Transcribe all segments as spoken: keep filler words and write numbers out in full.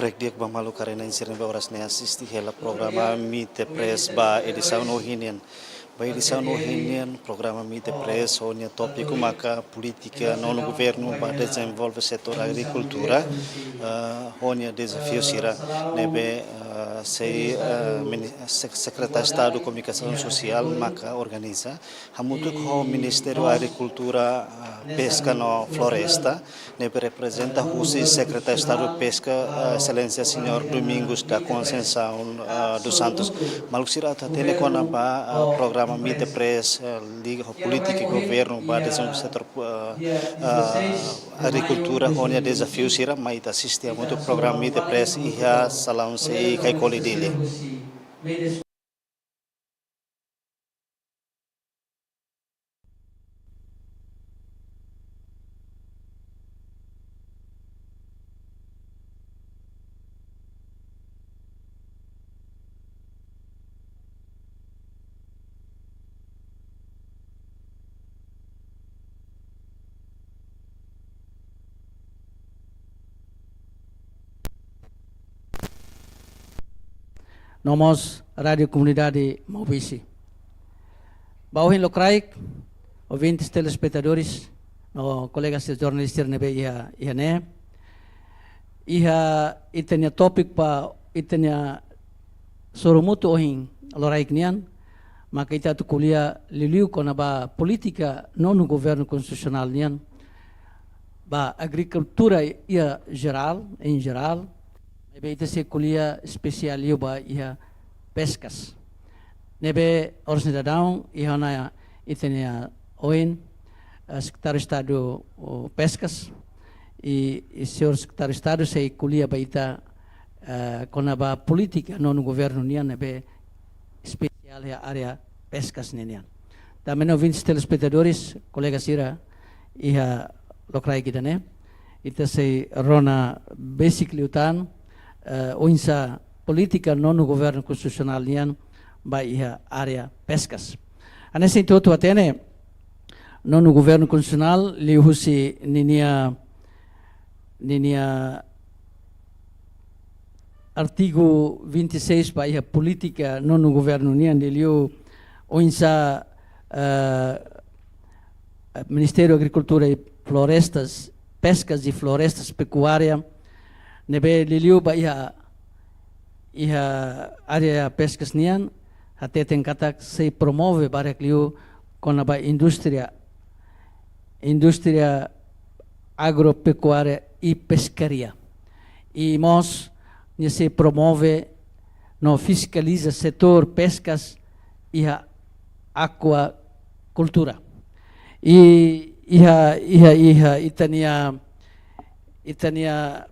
Di'ak ba maluk karik na'in sira ne'ebé oras ne'e asiste hela programa Meet the Press ba edisaun ohin nian. Ba edisaun ohin nian programa Meet the Press ho nia tópiku maka polítika nonu governu ba dezenvolve setór agrikultura, eh, ho nia dezafiu sira ne'ebé, eh, sei, eh, mini-, sek-, Sekretáriu Estadu Komunikasaun Sosiál maka organiza. Hamutuk ho Ministériu Agrikultura, eh, Peska no Floresta, ne'ebé reprezenta husi Sekretáriu Estadu Peska, eh, Exelénsia Señór Domingos da Conceição, eh, dos Santos. Maluk sira atu hatene kona-ba, eh, programa Meet the Press, eh, liga ho polítika governu ba dezenvolve setór, eh, eh, agrikultura ho nia dezafiu sira, mai ita asiste hamutuk programa Meet the Press iha salaun C I Caicoli Dili. No mós Rádiu Komunidade Maubisse. Ba ohin lokraik, ouvintes, telespetadores, no kolega sira jornalista ne'ebé iha, iha ne'e. Iha ita-nia tópiku ba ita-nia sorumutu ohin loraik nian, maka ita atu ko'alia liuliu kona-ba polítika nonu governu konstitusionál nian ba agrikultura iha jerál, em geral, maibé ita sei ko'alia espesiál liu ba iha peskas. Ne'ebé oras ne'e daudaun iha ona ita-nia oin, eh, Sekretáriu Estadu, oh, Peskas, i, i señór Sekretáriu Estadu sei ko'alia ba ita, eh, kona-ba polítika nonu governu nian ne'ebé espesiál iha área peskas ninian. Tanba ne'e ouvintes, telespetadores, kolega sira iha lokraik ida-ne'e, ita sei rona besik liután, eh, oinsá polítika nonu governu konstitusionál nian ba iha área peskas. Hanesan ita hotu hatene, nonu governu konstitusionál liuhusi ninia, ninia artigu vinte e seis ba iha polítika nonu governu nian, liuliu oinsá, eh, Ministériu Agrikultura i Florestas, Peskas i Florestas, Pekuária, ne'ebé liuliu ba iha, iha área peskas nian, hateten katak sei promove barak liu kona-ba indústria, indústria agropecuária e pescaria. I mós nia sei promove no fiskaliza setór peskas iha akuakultura. I iha, iha, iha ita-nia, ita-nia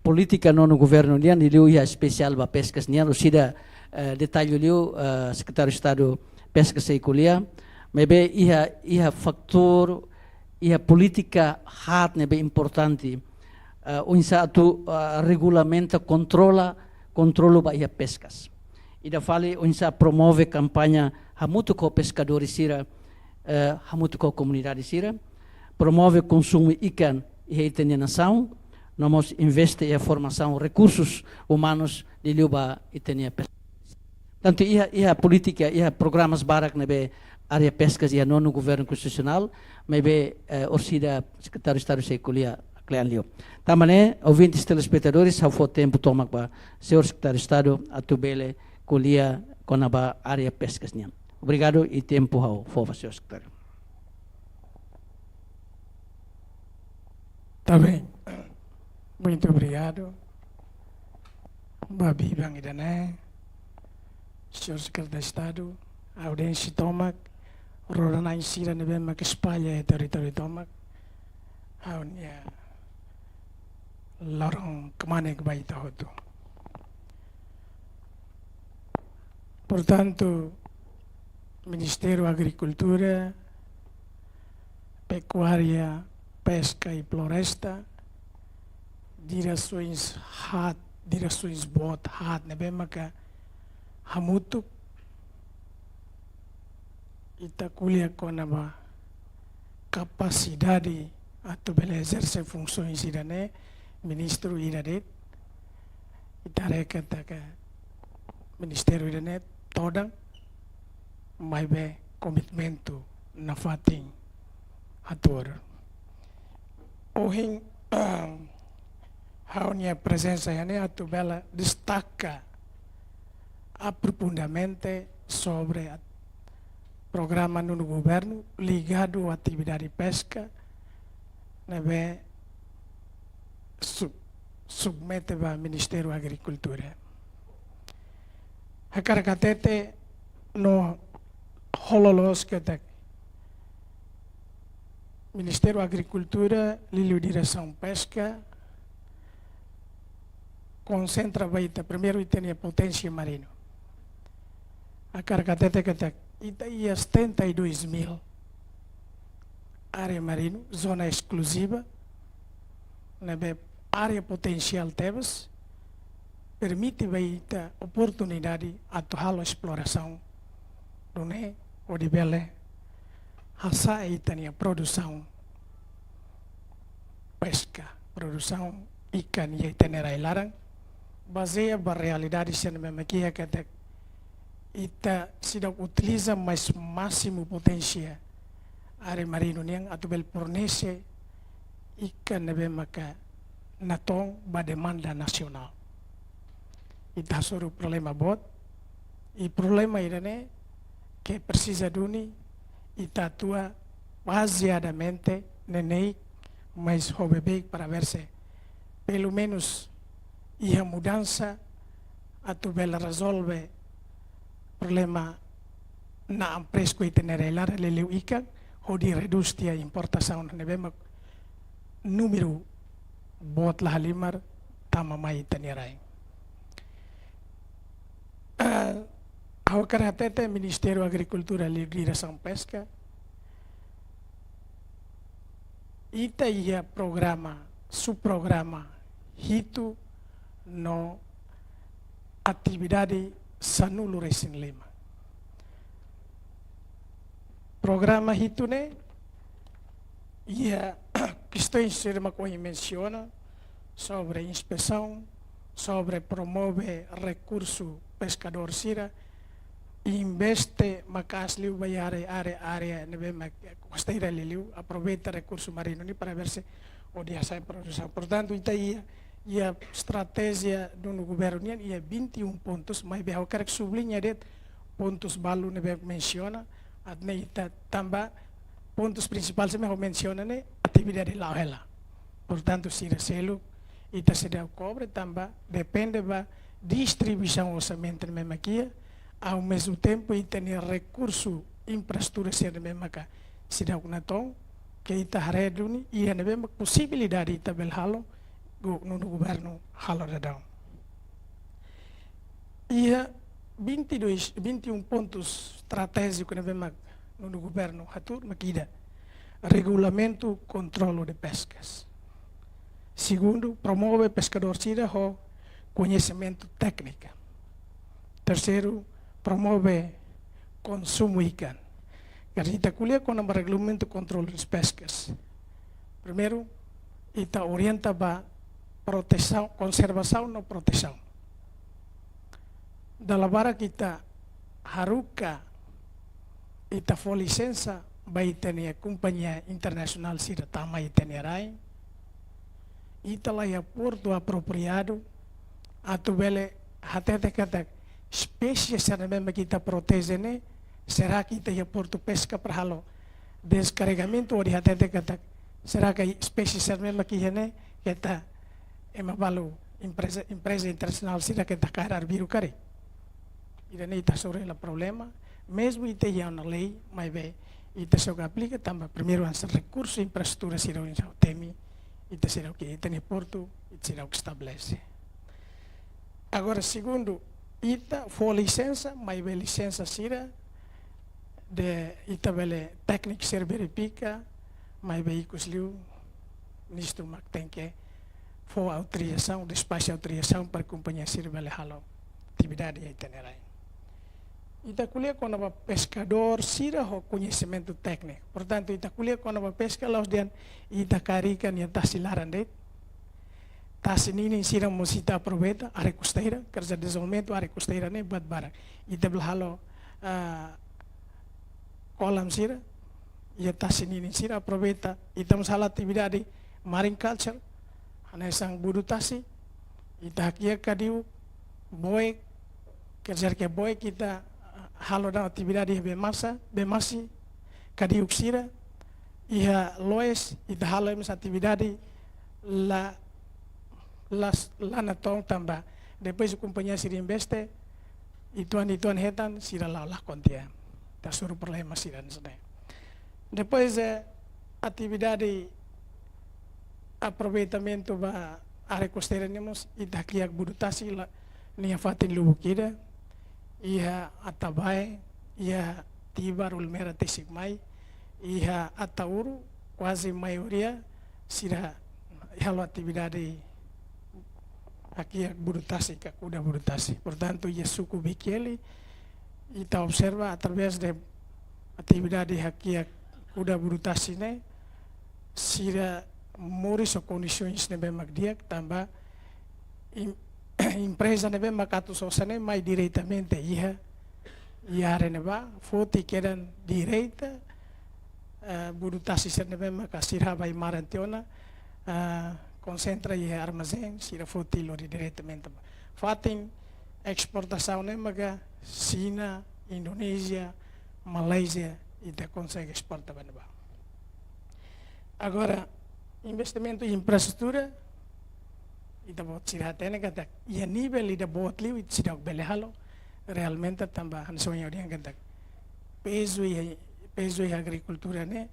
polítika nonu governu nian, liuliu iha espesiál ba peskas nian, orsida, eh, detalle liu, eh, Sekretáriu Estadu Peskas sei ko'alia, maibé iha, iha fatór, iha polítika haat ne'ebé importante, eh, oinsá atu, eh, regulamenta, kontrola, kontrolu ba iha peskas. Ida fali oinsá promove kampaña hamutuk ho peskadór sira, eh, hamutuk ho komunidade sira, promove konsumu ikan iha ita-nia nasaun, no mós investe iha formasaun rekursus umanus liuliu ba ita-nia pes-, tantu iha, iha polítika, iha programas barak ne'ebé área peskas iha nonu governu konstitusionál, maibé, eh, orsida Sekretáriu Estadu sei ko'alia kle'an liu. Tanba ne'e, ouvintes, telespetadores, ha'u fó tempu tomak ba señór Sekretáriu Estadu atu bele ko'alia kona-ba área peskas nian. Obrigadu, i tempu ha'u fó ba señór Sekretáriu. Tá bem. Muito obrigado. Ba biban ida-ne'e, señór Sekretáriu Estadu, audiénsia tomak, rona-na'in sira ne'ebé mak espalla iha territóriu tomak, ha'u-nia loron kmanek ba ita hotu. Portantu, Ministériu Agrikultura, Pekuária, Peska i Floresta, diresoens haat, diresoens boot haat ne'ebé maka hamutuk ita ko'alia kona-ba kapasidade atu bele ezerse funsaun ida-ne'e, ministru ida de'it, Ita haree katak ministériu ida-ne'e todan, maibé komitmentu nafatin hatuur. Ohin, ha'u-nia prezensa iha ne'e atu bele destaka aprofundamente sobre a programa nonu governu ligadu atividade peska ne'ebé su-, submete ba Ministériu Agrikultura. Hakarak hatete no hola loos katak Ministériu Agrikultura, liuliu Diresaun Peska, konsentra ba ita, primeiru, ita-nia poténsia marinu. Hakarak hatete katak ita iha setenta e dois mil área marinu, zona eskluziva, ne'ebé área potensiál tebes, permite ba ita oportunidade atu halo esplorasaun duni hodi bele hasa'e ita-nia produsaun peska, produsaun ikan iha ita-nia rai-laran, bazeia ba realidade sira ne'ebé mak iha katak ita seidauk utiliza mais másimu poténsia área marinu nian atu bele fornese ikan ne'ebé maka natoon ba demanda nasionál. Ita hasoru problema boot, i problema ida-ne'e ke presiza duni ita atua bazeadamente neineik, mais ho beibeik para ver se pelumenus iha mudansa atu bele rezolve problema na'an presku iha ita-nia rai-laran, liuliu ikan, hodi redús tiha importasaun ne'ebé mak númeru boot la halimar tama mai ita-nia rain. Ah, ha'u hakarak hatete Ministériu Agrikultura liuliu Diresaun Peska, ita iha programa, subprograma hitu no atividade sanulu-resin-lima. Programa hitu ne'e iha kestaun sira mak ohin mensiona sobre inspesaun, sobre promove rekursu peskadór sira, investe maka'as liu ba iha área, área, área ne'ebé mak kosteira liuliu, aproveita rekursu marinu ne'e para ver se hodi hasa'e produsaun. Portantu, ita iha, iha estratéjia nonu governu nian iha vinte e um pontos, maibé ha'u hakarak subliña de'it pontus balu ne'ebé mensiona, atu nune'e ita tanba pontus prinsipál sira ne'ebé ha'u mensiona ne'e atividade la'o hela. Portantu, sira seluk ita seidauk kobre tanba depende ba distribuisaun orsamentu ne'ebé mak iha, ao mesmo tempo ita-nia rekursu infraestrutura sira ne'ebé maka seidauk natoon, ke ita haree duni iha ne'ebé mak posibilidade ita bele halo, go-, nonu governu halo daudaun. Iha vinte e dois, vinte e um pontus estratéjiku ne'ebé mak nonu governu hatuur mak ida: regulamentu kontrolu de peskas. Segundu, promove peskadór sira ho koñesimentu tékniku. Terseiru, promove konsumu ikan. Karik ita ko'alia kona-ba regulamentu kontrolu de peskas, primeiru, ita orienta ba protesaun, konservasaun no protesaun. Dala barak ita haruka, ita fó lisensa ba ita-nia kompañia internasionál sira tama iha ita-nia rain. Ita laiha portu apropriadu atu bele hatete katak espésie sira ne'ebé mak ita proteje ne'e, será ke ita iha portu peska para halo deskarregamentu, hodi hatete katak será ke espésie sira ne'ebé mak iha ne'e keta ema balu, empreza, empreza internasionál sira keta kaer arbiru karik? Ida-ne'e ita hasoru hela problema, mesmu ita iha ona lei, maibé ita seidauk aplika tanba primeiru hanesan rekursu infraestrutura sira oinsá temi, ita seidauk, ke ita-nia portu ita seidauk estabelese. Agora, segundu, ita fó lisensa, maibé lisensa sira-ne'e ita bele tékniku sira verifika, maibé ikus liu ministru mak tenke fó autorizasaun, despaxa autorizasaun para kompañia sira bele halo atividade iha ita-nia rain. Ita ko'alia kona-ba peskadór sira ho koñesimentu tékniku. Portantu, ita ko'alia kona-ba peska la'ós dehan ita kaer ikan iha tasi laran de'it. tasi ninin sira mós ita aproveita, área kosteira, kerja dezenvolvimentu área kosteira ne'e buat barak. Ita bele halo, ah, kolam sira, iha tasi ninin sira aproveita, ita mós halo atividade marine culture, hanesan budu tasi, ita hakiak kadiuk, boek, kerja ke boek ita halo ona atividade iha bee-masa, bee-masi, kadiuk sira, iha loes, ita halo mós atividade la, las, la natoon tanba. Depois kompañia sira investe, uitoan, uitoan hetan, sira la'o lakon tiha. Ita hasoru problema sira hanesan ne'e. Depois, eh, atividade aproveitamentu ba área kosteira ne'e mós, ita hakiak budu tasi la, nia fatin lubuk ida, iha Atabae, iha Tibar, Ulmera, Tesik Mai, iha Ataúru, kuaze maioria sira halo atividade hakiak budu tasi ka kuda budu tasi. Portantu, iha suku Vikili, ita observa através de atividade hakiak kuda budu tasi ne'e, sira moris ho kondisoens ne'ebé mak di'ak tanba em-, empreza ne'ebé mak atu sosa ne'e mai diretamente iha, iha área ne'ebá, foti kedan direta, eh, budu tasi sira ne'ebé maka sira bá iha maran tiha ona, eh, konsentra iha armazén, sira foti lori diretamente bá. Fatin esportasaun ne'e maka Xina, Indonézia, Malázia, ita konsege esporta bá ne'ebá. Agora, investimentu iha infraestrutura, ita-boot sira hatene katak iha nivel ida boot liu, ita seidauk bele halo, realmente tanba hanesan ohin ha'u dehan katak pezu iha, pezu iha agrikultura ne'e,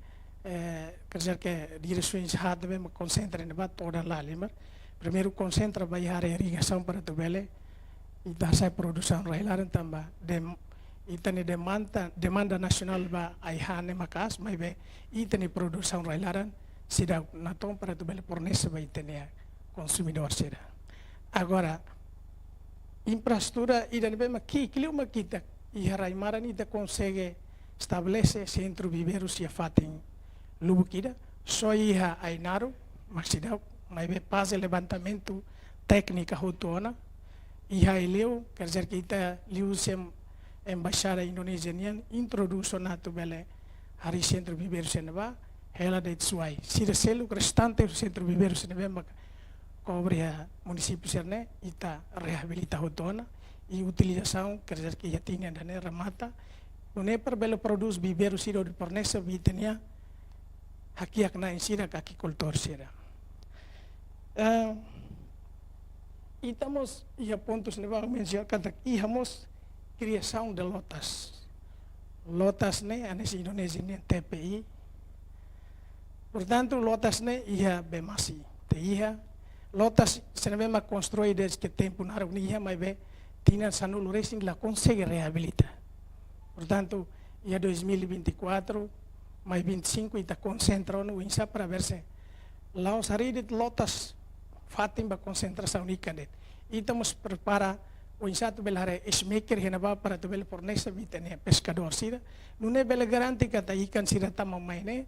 eh, kerja ke diresoens haat ne'ebé mak konsentra ne'ebá todan la halimar. Primeiru konsentra ba iha área irrigasaun para atu bele ita hasa'e produsaun rai-laran tanba dem-, ita-nia demanda, demanda nasionál ba ai-han ne'e maka'as, maibé ita-nia produsaun rai-laran seidauk natoon para atu bele fornese ba ita-nia konsumidór sira. Agora, infraestrutura ida ne'ebé mak ki'ik liu mak ita, iha rai-maran ita konsege estabelese sentru viveirus iha fatin lubuk ida, só iha Ainaro mak seidauk, maibé faze levantamentu téknika hotu ona, iha Aileu, kerja ke ita liuhusi embaixada Indonézia nian introdús ona atu bele harii sentru viveirus sira ne'ebá, hela de'it Suai. Sira seluk restante sentru viveirus sira ne'ebé mak kobre iha munisípiu sira-ne'e, ita reabilita hotu ona, i utilizasaun kerja ke iha tinan ida-ne'e remata, nune'e para bele prodús viveirus sira hodi fornese ba ita-nia hakiak na'in sira ka agrikultór sira. Eh, ita mós iha pontus ne'ebé mensiona katak iha mós kriasaun de lotas. Lotas ne'e hanesan Indonézia nian T P I. Portantu, lotas ne'e iha bee-masi, ita iha. Lotas sira ne'ebé mak konstrui dezde ke tempu naruk ne'e iha, maibé tinan sanulu resin la konsege reabilita. Portantu, iha dois mil e vinte e quatro mai vinte e cinco ita konsentra ona oinsá para ver se la'ós harii de'it lotas fatin ba konsentrasaun ikan de'it. Ita mós prepara oinsá atu bele haree ice maker iha ne'ebá para atu bele fornese ba ita-nia peskadór sira. Nune'e bele garante katak ikan sira tama mai ne'e,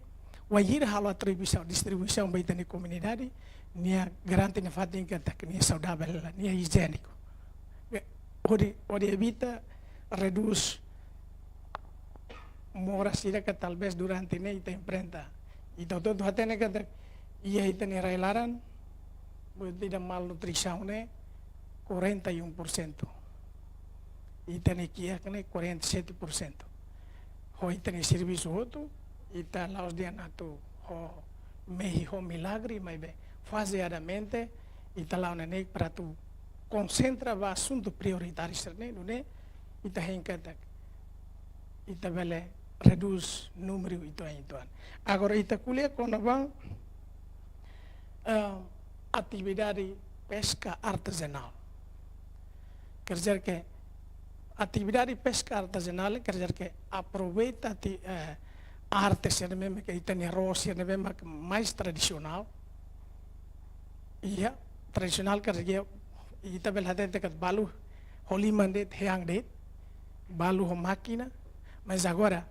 wainhira halo atribuisaun, distribuisaun ba ita-nia komunidade, nia garante nafatin katak nia saudavel, nia ijiéniku. Hodi, hodi evita redús moras sira ke talvés durante ne'e ita enfrenta. Ita hotu-hotu hatene katak iha ita-nia rai-laran, buat ida malnutrisaun ne'e quarenta e um por cento. Ita-nia kiak ne'e quarenta e sete por cento. Ho ita-nia servisu hotu, ita la'ós dehan atu ho mehi ho milagre, maibé fazeadamente, ita la'o ne'e para atu konsentra ba asuntu prioritáriu sira-ne'e, nune'e ita hein katak ita bele redús númeru uitoan-uitoan. Agora ita ko'alia kona-ba, eh, atividade peska artezanál. Kerja ke atividade peska artezanál, kerja ke aproveita ati-, eh, arte sira ne'ebé ke ita-nia ró sira ne'ebé mak mais tradisionál. Iha, tradisionál kerja ke ita bele hatete katak balu ho liman de'it, hean de'it, balu ho mákina, mas agora,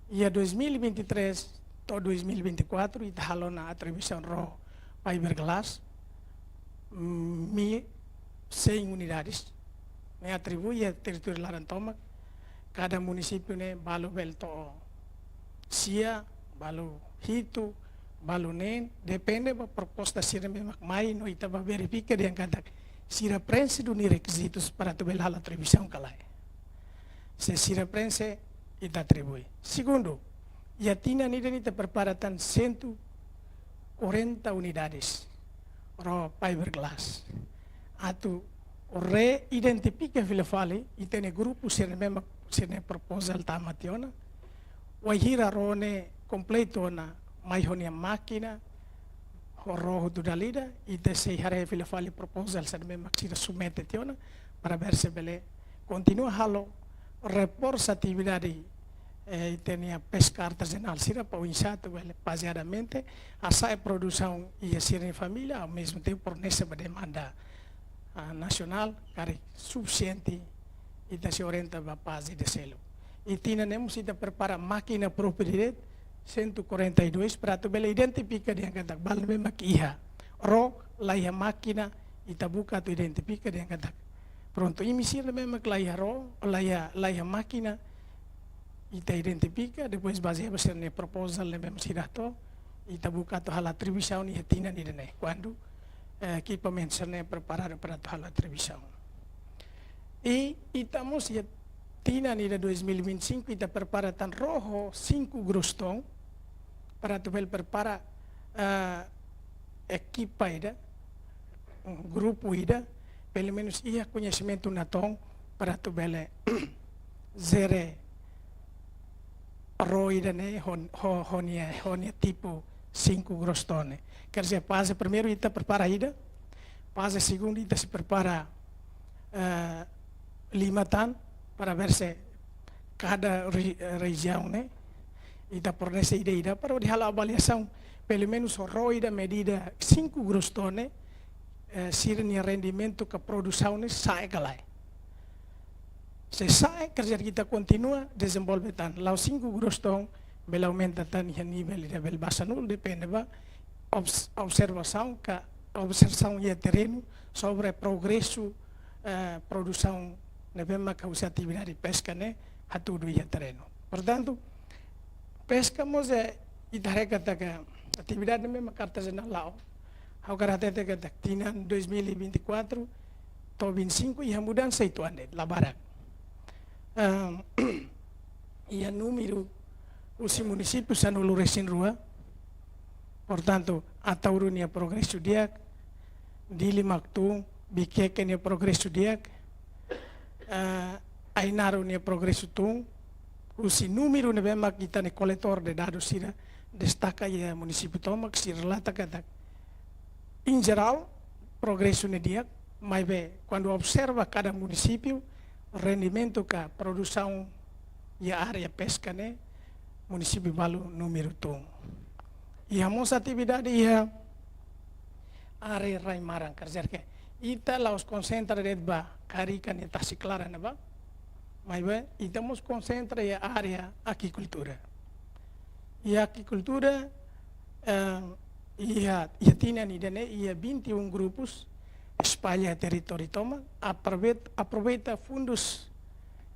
iha dois mil e vinte e três to'o dois mil e vinte e quatro, ita halo ona atribuisaun ró fiberglass, mm, mil cem unidades, ne'e atribui iha territóriu laran tomak, kada munisípiu ne'e balu bele to'o sia, balu hitu, balu neen, depende ba proposta sira ne'ebé mak mai no ita bá verifika dehan katak sira prenxe duni rekizitus para atu bele halo atribuisaun ka lae. Se sira prenxe, ita atribui. Segundu, iha tinan ida-ne'e ita prepara tan cento e quarenta unidades ró fiberglass. Atu reidentifika fila fali, ita-nia grupu sira ne'ebé mak sira-nia proposal tama tiha ona. Wainhira ró ne'e kompletu ona, mai ho nia mákina, ho ró hotu dala ida, ita sei haree fila fali proposal sira ne'ebé mak sira submete tiha ona, para ver se bele kontinua halo reforsa atividade, eh, ita-nia peska artezanál sira para oinsá atu bele bazeadamente hasa'e produsaun iha sira-nia família, ao mesmo tempo fornese ba demanda, ah, nasionál, karik sufisiente, ita sei orienta ba faze ida seluk. I tinan ne'e mós ita prepara mákina própria direta, cento e quarenta e dois, para atu bele identifika dehan katak balu ne'ebé mak iha ró, la iha mákina, ita buka atu identifika dehan katak prontu, imi sira ne'ebé mak la iha ró, la iha, la iha mákina, ita identifika, depois bazeia ba sira-nia proposal ne'ebé mak sira hato'o, ita buka atu halo atribuisaun iha tinan ida-ne'e, kuandu, eh, ekipamentu sira-ne'e preparadu para atu halo atribuisaun. I ita mós iha tinan ida dois mil e vinte e cinco, ita prepara tan ró ho cinco gross ton, para atu bele prepara, ah, ekipa ida, grupu ida, pelumenus iha koñesimentu natoon, para atu bele jere ró ida-ne'e ho, ho, ho nia, ho nia tipu cinco gross ton ne'e. Quer dizer, faze primeiru ita prepara ida, faze segundu ita sei prepara, eh, lima tan, para ver se kada re-, rejiaun ne'e ita fornese ida-ida, para hodi halo avaliasaun, pelumenus ró ida medida cinco gross ton ne'e, eh, sira-nia rendimentu ka produsaun ne'e sa'e ka lae. Se sa'e, quer dizer ita kontinua dezenvolve tan. La'ós cinco gross ton, bele aumenta tan iha nivel ida bele ba sanulu, depende ba obs-, observasaun ka observasaun iha terrenu sobre progresu, eh, produsaun ne'ebé mak husi atividade peska ne'e hatudu iha terrenu. Portantu, peska mós, eh, ita haree katak atividade ne'ebé mak artezanál la'o. Ha'u hakarak hatete katak tinan dois mil e vinte e quatro to'o vinte e cinco iha mudansa uitoan de'it, la barak. Ehm, iha númeru husi munisípiu sanulu-resin-rua. Portantu, Ataúro nia progresu di'ak, Dili mak tun, Viqueque nia progresu di'ak, eh, Ainaro nia progresu tun, husi númeru ne'ebé mak ita-nia koletór de dadus sira destaka iha munisípiu tomak, sira relata katak, em geral, progresu ne'e di'ak, maibé kuandu observa kada munisípiu, rendimentu ka produsaun iha área peska ne'e, munisípiu balu númeru tun. Iha mós atividade iha área rai-maran, quer dizer que ita la'ós konsentra de'it ba Karica nia tasi klaran ne'ebá, maibé ita mós konsentra iha área akikultura. Iha akikultura, eh, iha, iha tinan ida-ne'e, iha vinte e um grupus espalla territóriu tomak, aproveita, aproveita fundus,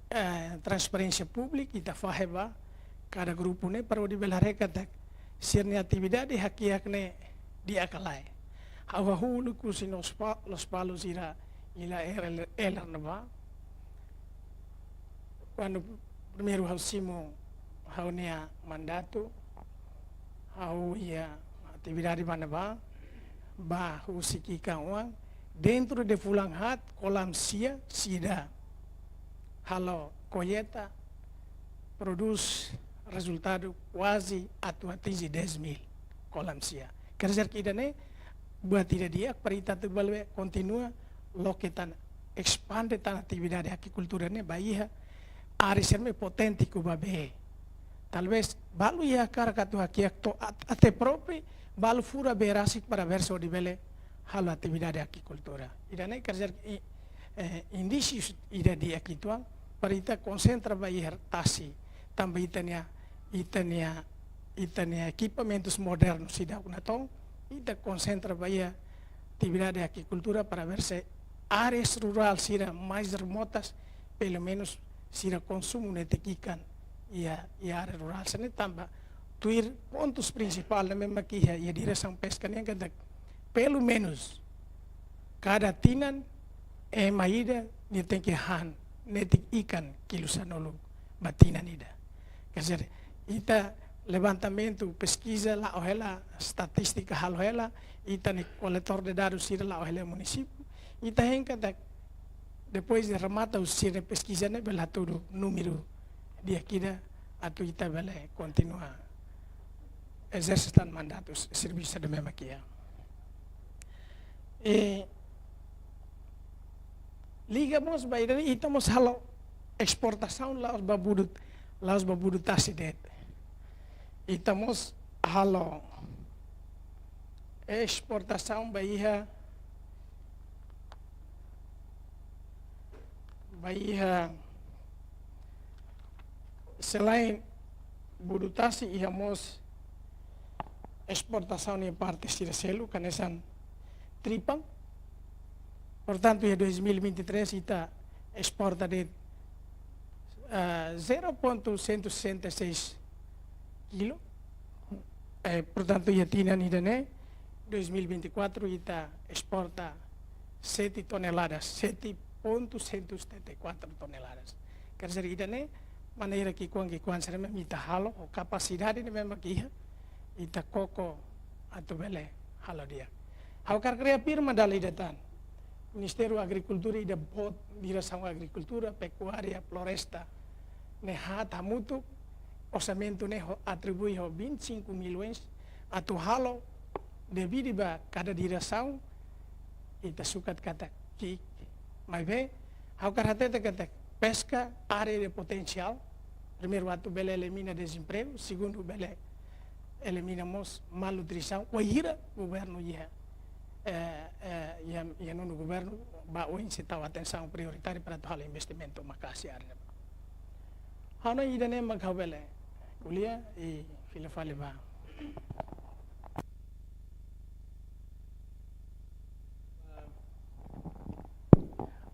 eh, transparénsia públika, ita fahe ba kada grupu ne'e, para hodi bele haree katak sira-nia atividade hakiak ne'e di'ak ka lae. Ha'u hahú uluk husi Lospa-, Lospalos ida iha Eler, Eler ne'ebá. Kuandu primeiru ha'u simu ha'u-nia mandatu, ha'u iha atividade ba ne'ebá, ba husi ki'ik-oan, dentru de fulan haat, kolam sia, sira halo kolleita, prodús rezultadu kuaze atu atinje dez mil kolam sia. Quer dizer que ida-ne'e buat ida di'ak para ita atu bele kontinua loke tan, espande tan atividade akikultura ne'e ba iha área sira ne'ebé potente Cuiabá bee. Talvés balu iha hakarak atu hakiak to'o at-, até própriu balu fura bee rasik para ver se hodi bele halo atividade akikultura. Ida-ne'e quer dizer i-, eh, indísius ida di'ak uitoan para ita konsentra ba iha tasi, tanba ita-nia, ita-nia, ita-nia ekipamentus modernus seidauk natoon, ita konsentra ba iha atividade agrikultura para ver se áreas rurál sira mais remotas, pelumenus sira konsumu netik ikan iha, iha área rurál sira-ne'e tanba tuir pontus prinsipál ne'ebé mak iha, iha diresaun peska nian katak pelumenus kada tinan ema ida nia tenke han netik ikan kilu sanulu ba tinan ida. Quer dizer, ita levantamentu, peskiza la'o hela, estatístika halo hela, ita-nia koletór de dadus sira la'o hela iha munisípiu, ita hein katak depois de remata husi sira-nia peskiza ne'e bele hatudu númeru di'ak ida atu ita bele kontinua ezerse tan mandatu, servisu ida ne'ebé mak iha. E liga mós ba ida-ne'e, ita mós halo esportasaun la'ós ba budu, la'ós ba budu tasi de'it. Ita mós halo esportasaun ba iha, ba iha selain budu tasi, iha mós esportasaun iha parte sira seluk, hanesan tripan. Portantu, iha dois mil e vinte e três ita esporta de'it, ah, zero ponto cento e sessenta e seis kilo. Eh, portantu, iha tinan ida-ne'e, dois mil e vinte e quatro, ita esporta sete toneladas, sete ponto cento e setenta e quatro toneladas. Quer dizer, ida-ne'e maneira ki'ikoan, ki'ikoan sira-ne'e mak ita halo, ho kapasidade ne'ebé mak iha, ita koko atu bele halo di'ak. Ha'u hakarak afirma dala ida tan, Ministériu Agrikultura ida boot, Diresaun Agrikultura, Pekuária, Floresta, ne'e haat hamutuk, orsamentu ne'e ho atribui ho vinte e cinco milhões, atu halo, divide ba kada diresaun, ita sukat katak ki'ik. Maibé, ha'u hakarak hatete katak peska área de potensiál, primeiru atu bele elimina dezempregu, segundu bele elimina mós malnutrisaun, wainhira governu iha, eh, eh, iha, iha nonu governu, ba oin sei tau atensaun prioritáriu para atu halo investimentu maka'as iha área ne'ebá. Ha'u hanoin ida-ne'e mak ha'u bele ko'alia, i fila fali ba.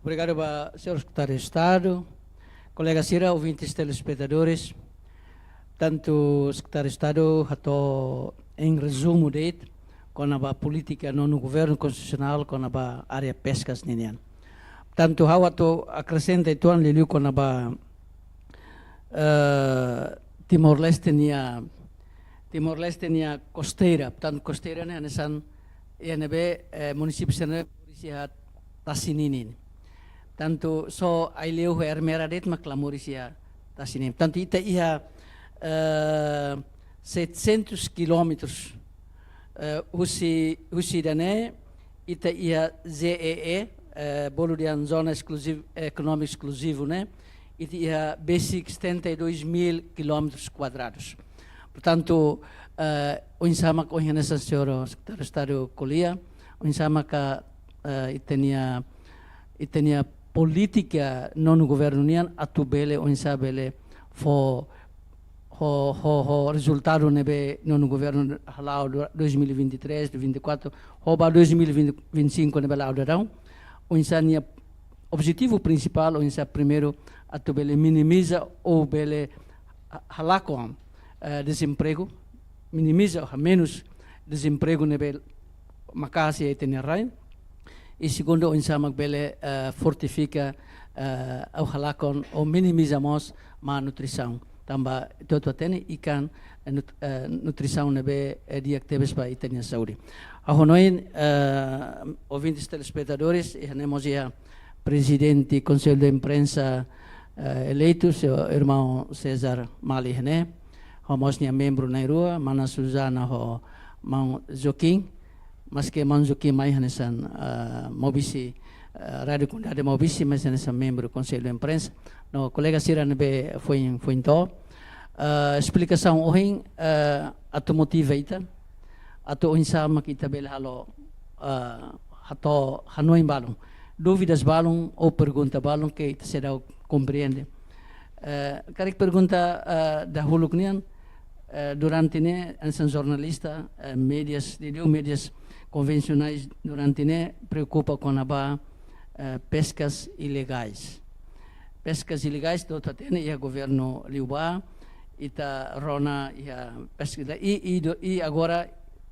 Obrigadu ba señór Sekretáriu Estadu, kolega sira, ouvintes, telespetadores. Tantu Sekretáriu Estadu hato'o em resumo de'it kona-ba polítika nonu governu konstitusionál kona-ba área peskas ninian. Tantu ha'u atu akresenta uitoan liuliu kona-ba, eh, Timor-Leste nia, Timor-Leste nia kosteira, portantu kosteira ne'e hanesan iha ne'ebé, eh, munisípiu sira-ne'e moris iha tasi ninin. Tantu só Aileu ho Ermera de'it mak la moris iha tasi ninin. Tantu ita iha, eh, setecentos quilómetros, eh, husi, husi ida-ne'e, ita iha Z E E, eh, bolu dehan zona eskluziv-, ekonómiku eskluzivu ne'e, ita iha besik setenta e dois mil quilómetros quadrados. Portantu, eh, oinsá mak ohin hanesan señór Sekretáriu Estadu ko'alia, oinsá maka, eh, ita-nia, ita-nia polítika nonu governu nian atu bele, oinsá bele fó ho, ho, ho rezultadu ne'ebé nonu governu hala'o du-, dois mil e vinte e três, vinte e quatro, ho ba dois mil e vinte, vinte e cinco ne'ebé la'o daudaun. Oinsá nia objetivu prinsipál, oinsá primeiru atu bele minimiza ou bele ha-, halakon, eh, dezempregu, minimiza ou hamenus dezempregu ne'ebé maka'as iha ita-nia rain. I segundu, oinsá mak bele, eh, fortifika, eh, ou halakon, ou minimiza mós malnutrisaun. Tanba ita hotu hatene ikan, eh, nut-, eh, nutrisaun ne'ebé, eh, di'ak tebes ba ita-nia saúde. Ha'u hanoin, eh, ouvintes, telespetadores, iha ne'e mós iha Prezidente Konsellu de Imprensa, eh, eleitu, señór irmaun César Mali iha ne'e. Ho mós nia membru na'in-rua, mana Susana ho maun Joaquim, maske maun Joaquim mai hanesan, ah, Maubisse, ah, Rádiu Komunidade Maubisse, mas hanesan membru Konsellu Imprensa. No kolega sira ne'ebé foin, foin to'o. Ah, esplikasaun ohin, ah, atu motiva ita, atu oinsá mak ita bele halo, ah, hato'o hanoin balun, dúvidas balun ou pergunta balun ke ita seidauk komprende. Eh, karik pergunta, eh, dahuluk nian, eh, durante ne'e, hanesan jornalista, eh, médias, liuliu médias konvensionais durante ne'e preokupa kona-ba, eh, peskas ilegais. Peskas ilegais ita hatene iha governu liubá, ita rona iha peskas i, i, do, i agora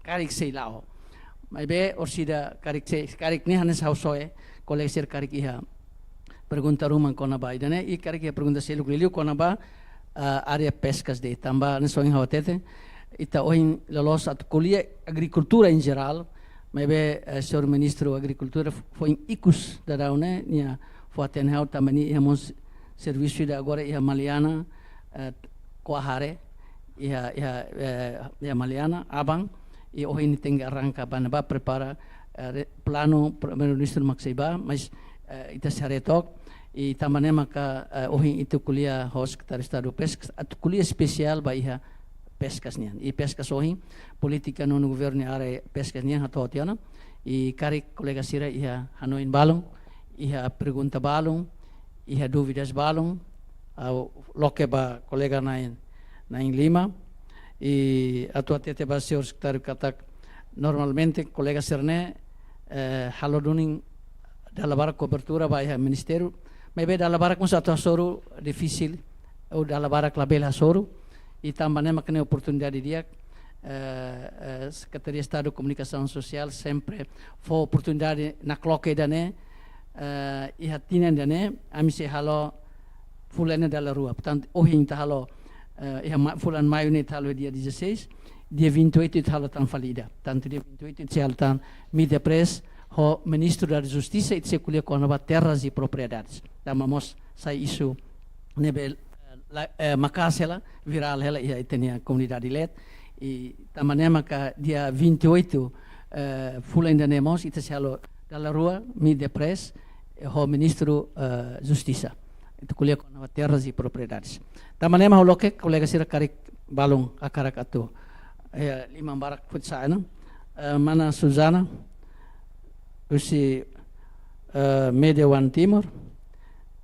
karik sei la'o. Maibé orsida karik sei, karik ne'e hanesan ha'u soe, kolega sira karik iha pergunta ruma kona-ba ida-ne'e, i karik iha pergunta seluk liuliu kona-ba, ah, área peskas de'it. Tanba hanesan ohin ha'u hatete, ita ohin loloos atu ko'alia agrikultura em geral, maibé, eh, señór ministru agrikultura f-, foin ikus daudaun ne'e, nia fó-hatene ha'u tanba nia iha mós servisu ida agora iha Maliana, eh, Kuahare, iha, iha, eh, iha Maliana, aban, i ohin nia tenke arranka ba ne'ebá prepara, eh, re-, planu primeiru-ministru mak sei bá, mas, eh, ita sei haree took, i tanba ne'e maka, eh, ohin ita ko'alia ho Sekretáriu Estadu Peskas, atu ko'alia espesiál ba iha peskas nian. I peskas ohin, polítika nonu governu iha área peskas nian hato'o tiha ona, i karik kolega sira iha hanoin balun, iha pergunta balun, iha dúvidas balun, ha'u loke ba kolega na'in, na'in-lima, i atu hatete ba señór sekretáriu katak normalmente kolega sira-ne'e, eh, halo duni dala barak kobertura ba iha ministériu, maibé dala barak mós atu hasoru difisil, ou dala barak labele hasoru, i tanba ne'e mak ne'e oportunidade di'ak, eh, eh, Sekretaria Estadu Komunikasaun Sosiál sempre fó oportunidade nakloke ida-ne'e, eh, iha tinan ida-ne'e, ami sei halo fulan ne'e dala rua. Portantu, ohin ita halo, eh, iha ma-, fulan Maiu ne'e ita halo dia dezasseis, dia vinte e oito ita halo tan fali ida. Portantu, dia vinte e oito ita sei halo tan media press ho Ministru da Justisa, ita sei ko'alia kona-ba terras e propriedades. Tanba mós sai isu ne'ebé, eh, la, eh, maka'as hela, virál hela iha ita-nia komunidade leet. I tanba ne'e maka dia vinte e oito, eh, fulan ida-ne'e mós ita sei halo dala rua media press, eh, ho Ministru, eh, Justisa. Ita ko'alia kona-ba terras e propriedades. Tanba ne'e mak ha'u loke kolega sira karik balun hakarak atu, eh, liman barak foti sa'e ona. Eh, mana Susana, husi, eh, Media One Timor,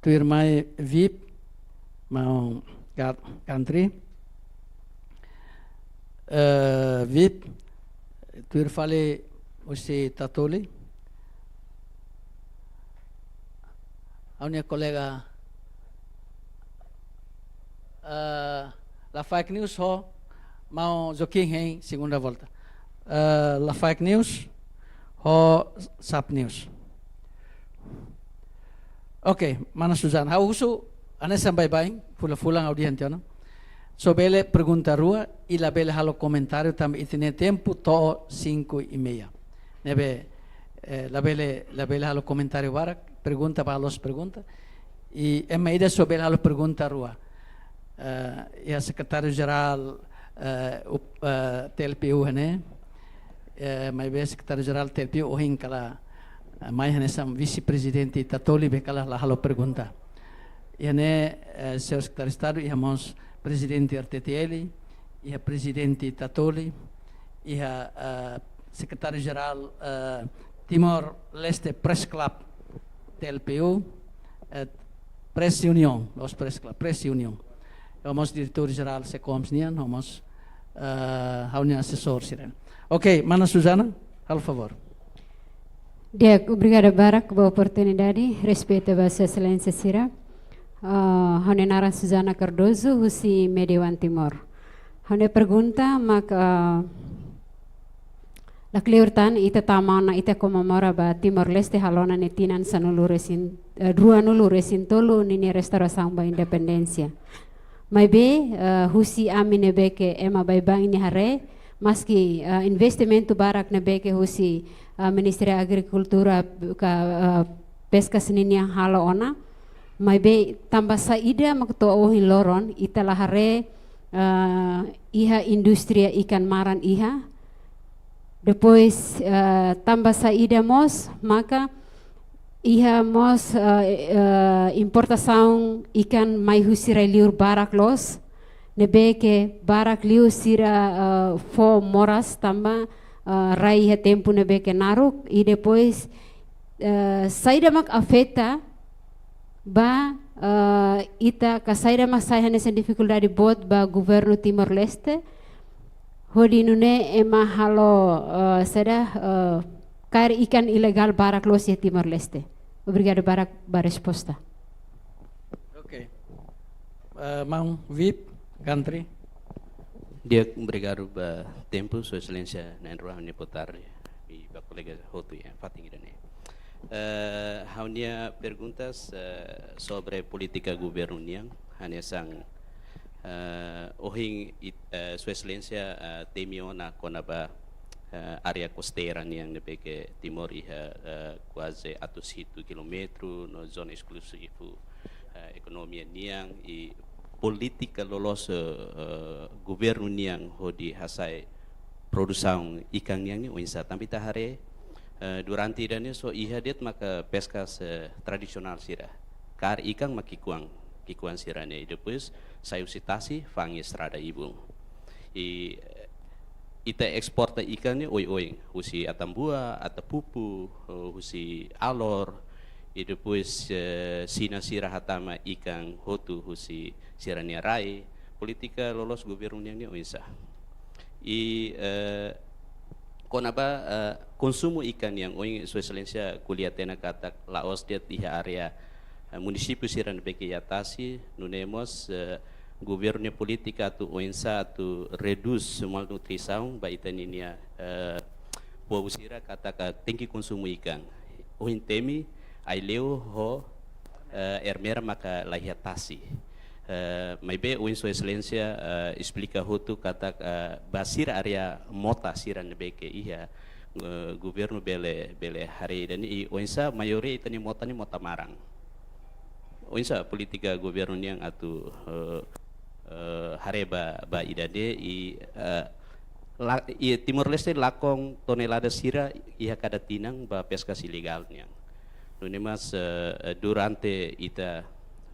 tuirmai Vip, maun Gat-, Gantri, eh, Vip, tuir fali husi Tatoli, ha'u-nia kolega, eh, La Fake News ho maun Joaquim hein segunda volta. Eh, La Fake News ho Sap News. Oke, mana Susana, ha'u husu hanesan baibain, fulan-fulan ha'u dehan tiha ona. Só bele pergunta rua i labele halo komentáriu tanba ita-nia tempu to'o cinco e meia. Ne'ebé, eh, labele, labele halo komentáriu barak, pergunta ba loos pergunta. I ema ida só bele halo pergunta rua. Eh, iha Sekretáriu Jerál, eh, up-, eh, T L P U ne'e, eh, maibé Sekretáriu Jerál T L P U ohin kala, eh, mai hanesan vise-prezidente Tatoli be kala la halo pergunta. Iha ne'e, eh, señór Sekretáriu Estadu, iha mós prezidente R T T L, iha prezidente Tatoli, iha, eh, Sekretáriu Jerál, eh, Timor-Leste Press Club, T L P U, eh, Press Union, la'ós Press Club, Press Union. Iha mós diretór jerál SECOMS nian, iha mós, eh, ha'u-nia asesór sira. Oke, mana Susana, halo favór. Di'ak, obrigada barak ba oportunidade, respeitu ba Sua Exelénsia sira. Ah, ha'u-nia naran Susana Cardoso, husi Media One Timor. Ha'u-nia pergunta mak, ah, la kleur tan ita tama ona ita komemora ba Timor-Leste halo ona nia tinan sanulu-resin, eh, ruanulu-resin-tolu ninia restaurasaun ba independénsia. Maibé, eh, husi ami ne'ebé ke ema baibain nia haree, maski, eh, investimentu barak ne'ebé ke husi, eh, Ministériu Agrikultura ka, eh, Peskas ninian halo ona, maibé tanba saida mak to'o ohin loron ita la haree, eh, iha indústria ikan maran iha. Depois, eh, tanba saida mós maka iha mós, eh, eh, importasaun ikan mai husi rai-liur barak loos, ne'ebé ke barak liu sira, eh, fó moras tanba, eh, rai iha tempu ne'ebé ke naruk, i depois, eh, saida mak afeta ba, eh, ita ka saida mak sai hanesan difikuldade boot ba governu Timor-Leste, Hodi nune'e ema halo, eh, saida, eh, kaer ikan ilegál barak loos iha Timor-Leste. Obrigadu barak ba resposta. Oke. Eh, maun Vip, Gantri. Di'ak, obrigadu ba tempu, Sua Exelénsia Na'in-Rua, ha'u-nia boa tarde, i ba kolega hotu iha fatin ida-ne'e. Eh, ha'u-nia perguntas, eh, sobre polítika governu nian, hanesan, eh, ohin it-, eh, Sua Exelénsia, eh, temi ona kona-ba, eh, área kosteira nian ne'ebé ke Timor iha, eh, kuaze atus hitu kilómetru, no zona eskluzivu, eh, ekonomia nian, i polítika loloos, eh, eh, governu nian hodi hasa'e produsaun ikan nian ne'e oinsá. Tanba ita haree, eh, durante ida-ne'e só iha de'it maka peskas, eh, tradisionál sira. Kaer ikan mak ki'ikoan, ki'ikoan sira-ne'e. Depois sai husi tasi, fa'an iha estrada ibun. I, eh, ita esporta ikan ne'e oioin, husi Atambua, Atapupu, eh, husi Alor, i depois, eh, Xina sira hatama ikan hotu husi sira-nia rai. Polítika loloos governu nian ne'e oinsá? I, eh, kona-ba, eh, konsumu ikan nian, ohin Sua Exelénsia ko'alia tiha ona katak la'ós de'it iha área, eh, munisípiu sira ne'ebé ke iha tasi, nune'e mós, eh, governu nia polítika atu oinsá atu redús malnutrisaun ba ita ninia, eh, povu sira katak tenke konsumu ikan. Ohin temi Aileu ho, eh, Ermera maka la iha tasi. Eh, maibé ohin Sua Exelénsia, eh, esplika hotu katak, eh, ba sira área mota sira ne'ebé ke iha, eh, governu bele, bele haree ida-ne'e, i oinsá maioria ita-nia mota ne'e mota maran. Oinsá polítika governu nian atu, eh, eh, haree ba, ba ida-ne'e i, eh, la-, i Timor-Leste lakon tonelada sira iha kada tinan ba peskas ilegál nian. Nune'e mós, eh, eh, durante ita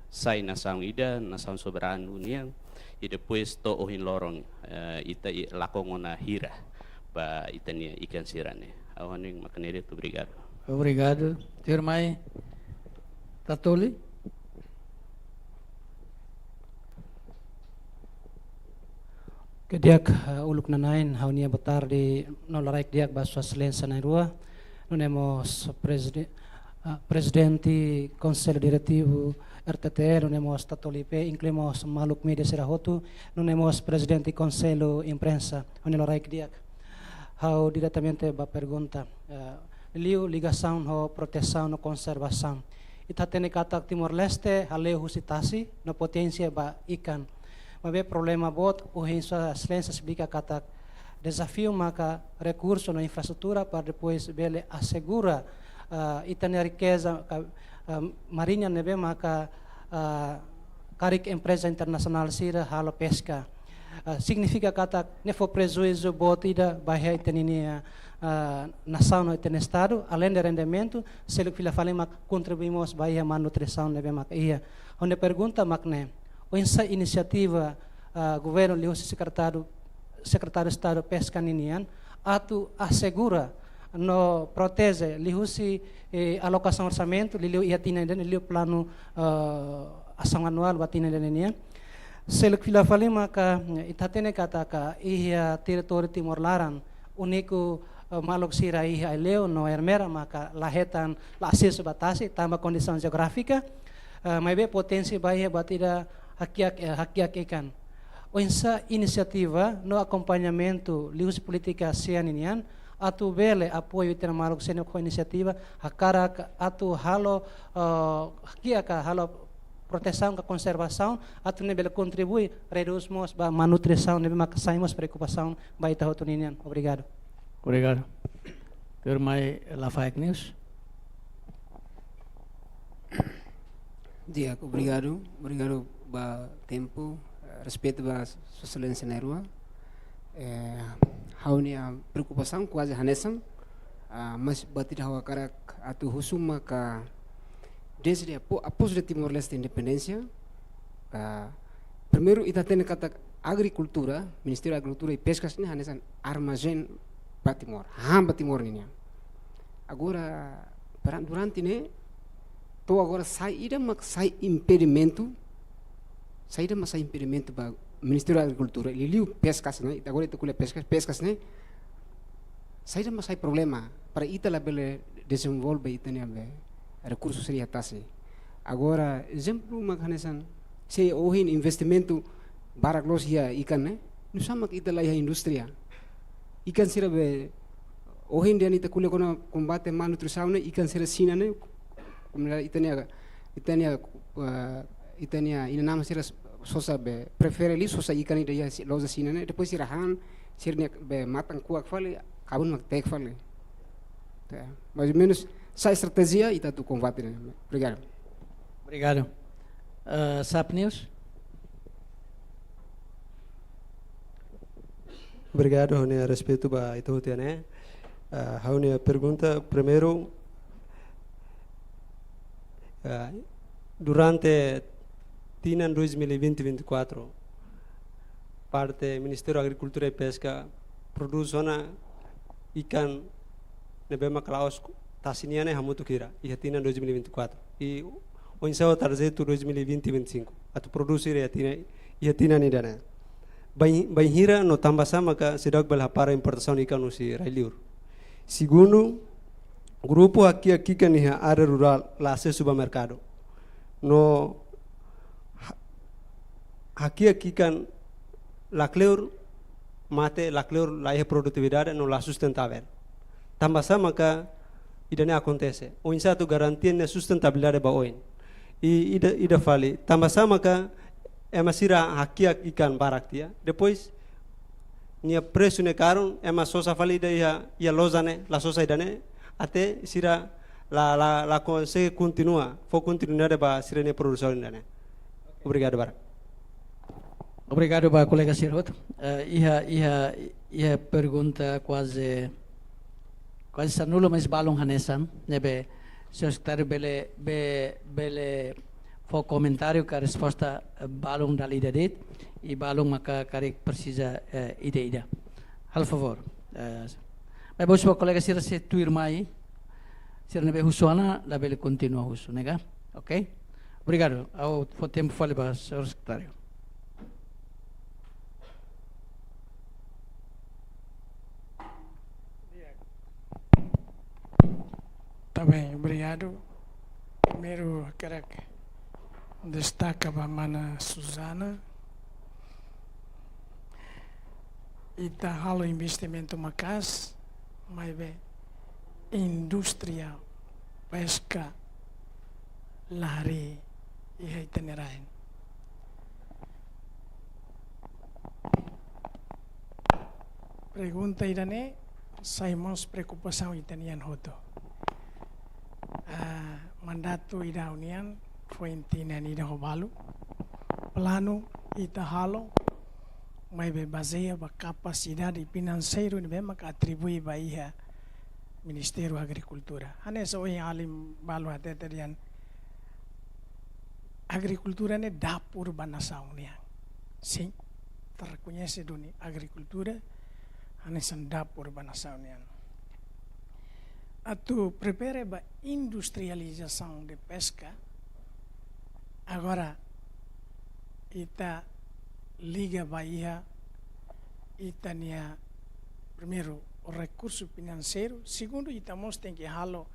sai nasaun ida, nasaun soberanu nian, i depois to'o ohin loron, eh, ita i-, lakon ona hira ba ita-nia ikan sira-ne'e. Ha'u hanoin mak ne'e de'it, obrigadu. Obrigadu. Tuirmai Tatoli. Oke, di'ak, eh, uluk nanain, ha'u-nia boa tarde no lorokraik di'ak ba Sua Exelénsia Na'in-Rua, nune'e mós prezide-, eh, prezidente Konsellu Diretivu R T T L, nune'e mós Tatoli pé, inklui mós maluk média sira hotu, nune'e mós prezidente Konsellu Imprensa, ha'u-nia lorokraik di'ak. Ha'u diretamente ba pergunta, eh, liu ligasaun ho protesaun no konservasaun. Ita hatene katak Timor-Leste hale'u husi tasi no poténsia ba ikan. Maibé problema boot, ohin Sua Exelénsia esplika katak dezafiu maka rekursu no infraestrutura para depois bele asegura, ah, ita-nia rikeza ka, ah, mariña ne'ebé maka, ah, karik empreza internasionál sira halo peska. Ah, signifika katak ne'e fó prejuízu boot ida ba iha ita-nia, ah, nasaun no ita-nia estadu, além de rendimentu, seluk fila fali mak kontribui mós ba iha malnutrisaun ne'ebé mak iha. Ha'u-nia pergunta mak ne'e, oinsá inisiativa, ah, governu liuhusi sekretáriu, Sekretáriu Estadu Peska ninian, atu asegura no proteje liuhusi, eh, alokasaun orsamentu, liuliu iha tinan ida-ne'e, liuliu planu, eh, asaun anuál ba tinan ida-ne'e nian. Seluk fila fali maka, eh, ita hatene katak iha territóriu Timor laran, úniku, eh, maluk sira iha Aileu no Ermera maka la hetan, la asesu ba tasi, tanba kondisaun jeográfika, eh, maibé poténsia ba iha buat ida hakiak, eh, hakiak ikan. Oinsá inisiativa no akompañamentu liuhusi polítika SEA ninian atu bele apoiu ita-nia maluk sira-ne'e ho inisiativa hakarak atu halo, eh, hakiak ka halo protesaun ka konservasaun atu nune'e bele kontribui redús mós ba malnutrisaun ne'ebé maka sai mós preokupasaun ba ita hotu ninian. Obrigadu. Obrigadu. Tuirmai Lafaek News. Di'ak, obrigadu. Obrigadu ba tempu. Eh, respeitu ba Sua Exelénsia Na'in-Rua. Eh, ha'u-nia preokupasaun kuaze hanesan, ah, mas buat ida ha'u hakarak atu husu maka dezde apo-, após de Timor-Leste independénsia, ah, primeiru ita hatene katak agrikultura, Ministériu Agrikultura i Peskas ne'e hanesan armazén ba Timor, hahán ba Timor ninian. Agora, para durante ne'e, to'o agora saida mak sai impedimentu, saida mak sai impedimentu ba Ministériu Agrikultura, liuliu peskas ne'e, ita agora ita ko'alia peskas, peskas ne'e, saida mak sai problema para ita labele dezenvolve ita-nia be rekursu sira iha tasi. Agora, ezemplu mak hanesan, se ohin investimentu barak loos iha ikan ne'e, nusá mak ita la iha indústria. Ikan sira be, ohin dehan ita ko'alia kona-ba kombate malnutrisaun ne'e, ikan sira Xina ne'e, komunidade ita-nia, ita-nia, eh, ita-nia inan-aman sira sosa be, prefere liu sosa ikan ida iha si-, loja Xina ne'e, depois sira han, sira-nia be matan kuak fali, kabun mak te'ek fali. Ya, mais ou menus, sai estratéjia ita atu kombate ne'e. Obrigadu. Obrigadu. Eh, SAP News. Obrigadu, ha'u-nia respeitu ba ita hotu ne'e. Ah, ha'u-nia pergunta, primeiru, ah, durante tinan dois mil e vinte, vinte e quatro, parte Ministériu Agrikultura i Peska prodús ona ikan ne'ebé mak la'ós tasi nian ne'e hamutuk hira iha tinan dois mil e vinte e quatro. I oinsá ho tarjetu dois mil e vinte, vinte e cinco atu prodús hira iha tinan, iha tinan ida-ne'e. Bain-, bainhira no tanbasá maka seidauk bele hapara importasaun ikan husi rai-liur. Segundu, grupu hakiak ikan iha área rurál la asesu ba merkadu. No ha-, hakiak ikan lakleur mate, lakleur la iha produtividade no la sustentável. Tanbasá maka ida-ne'e akontese? Oinsá atu garantia nia sustentabilidade ba oin? I ida, ida fali, tanbasá maka ema sira hakiak ikan barak tiha, depois nia presu ne'e karun, ema sosa fali ida iha, iha loja ne'e, la sosa ida-ne'e, até sira la, la, la konsege kontinua, fó kontinuidade ba sira-nia produsaun ida-ne'e. Obrigadu barak. Obrigadu ba kolega sira hotu. Eh, iha, iha, iha pergunta kuaze, kuaze sanulu, mais balun hanesan, ne'ebé señór sekretáriu bele, be-, bele fó komentáriu ka resposta, eh, balun dala ida de'it, i balun maka karik presiza, eh, ida-ida. Halo favór. Eh, maibé husu ba kolega sira se tuirmai, sira ne'ebé husu ona, labele kontinua husu, ne'e ka? Ok? Obrigadu. Ha'u fó tempu fali ba señór sekretáriu. Tá bem, obrigadu. Primeiru, hakarak destaka ba mana Susana. Ita halo investimentu maka'as, maibé indústria peska la harii iha ita-nia rain. Pergunta ida-ne'e sai mós preokupasaun ita-nian hotu. Ah, mandatu ida ha'u-nian foin tinan ida ho balu. Planu ita halo, maibé bazeia ba kapasidade finanseiru ne'ebé mak atribui ba iha Ministériu Agrikultura. Hanesan ohin alin balu hatete dehan, agrikultura ne'e dapur ba nasaun nian. Sin, terrekoñese duni agrikultura hanesan dapur ba nasaun nian. Atu prepara ba industrializasaun de peska, agora ita liga ba iha ita-nia, primeiru, rekursu finanseiru, segundu, ita mós tenke halo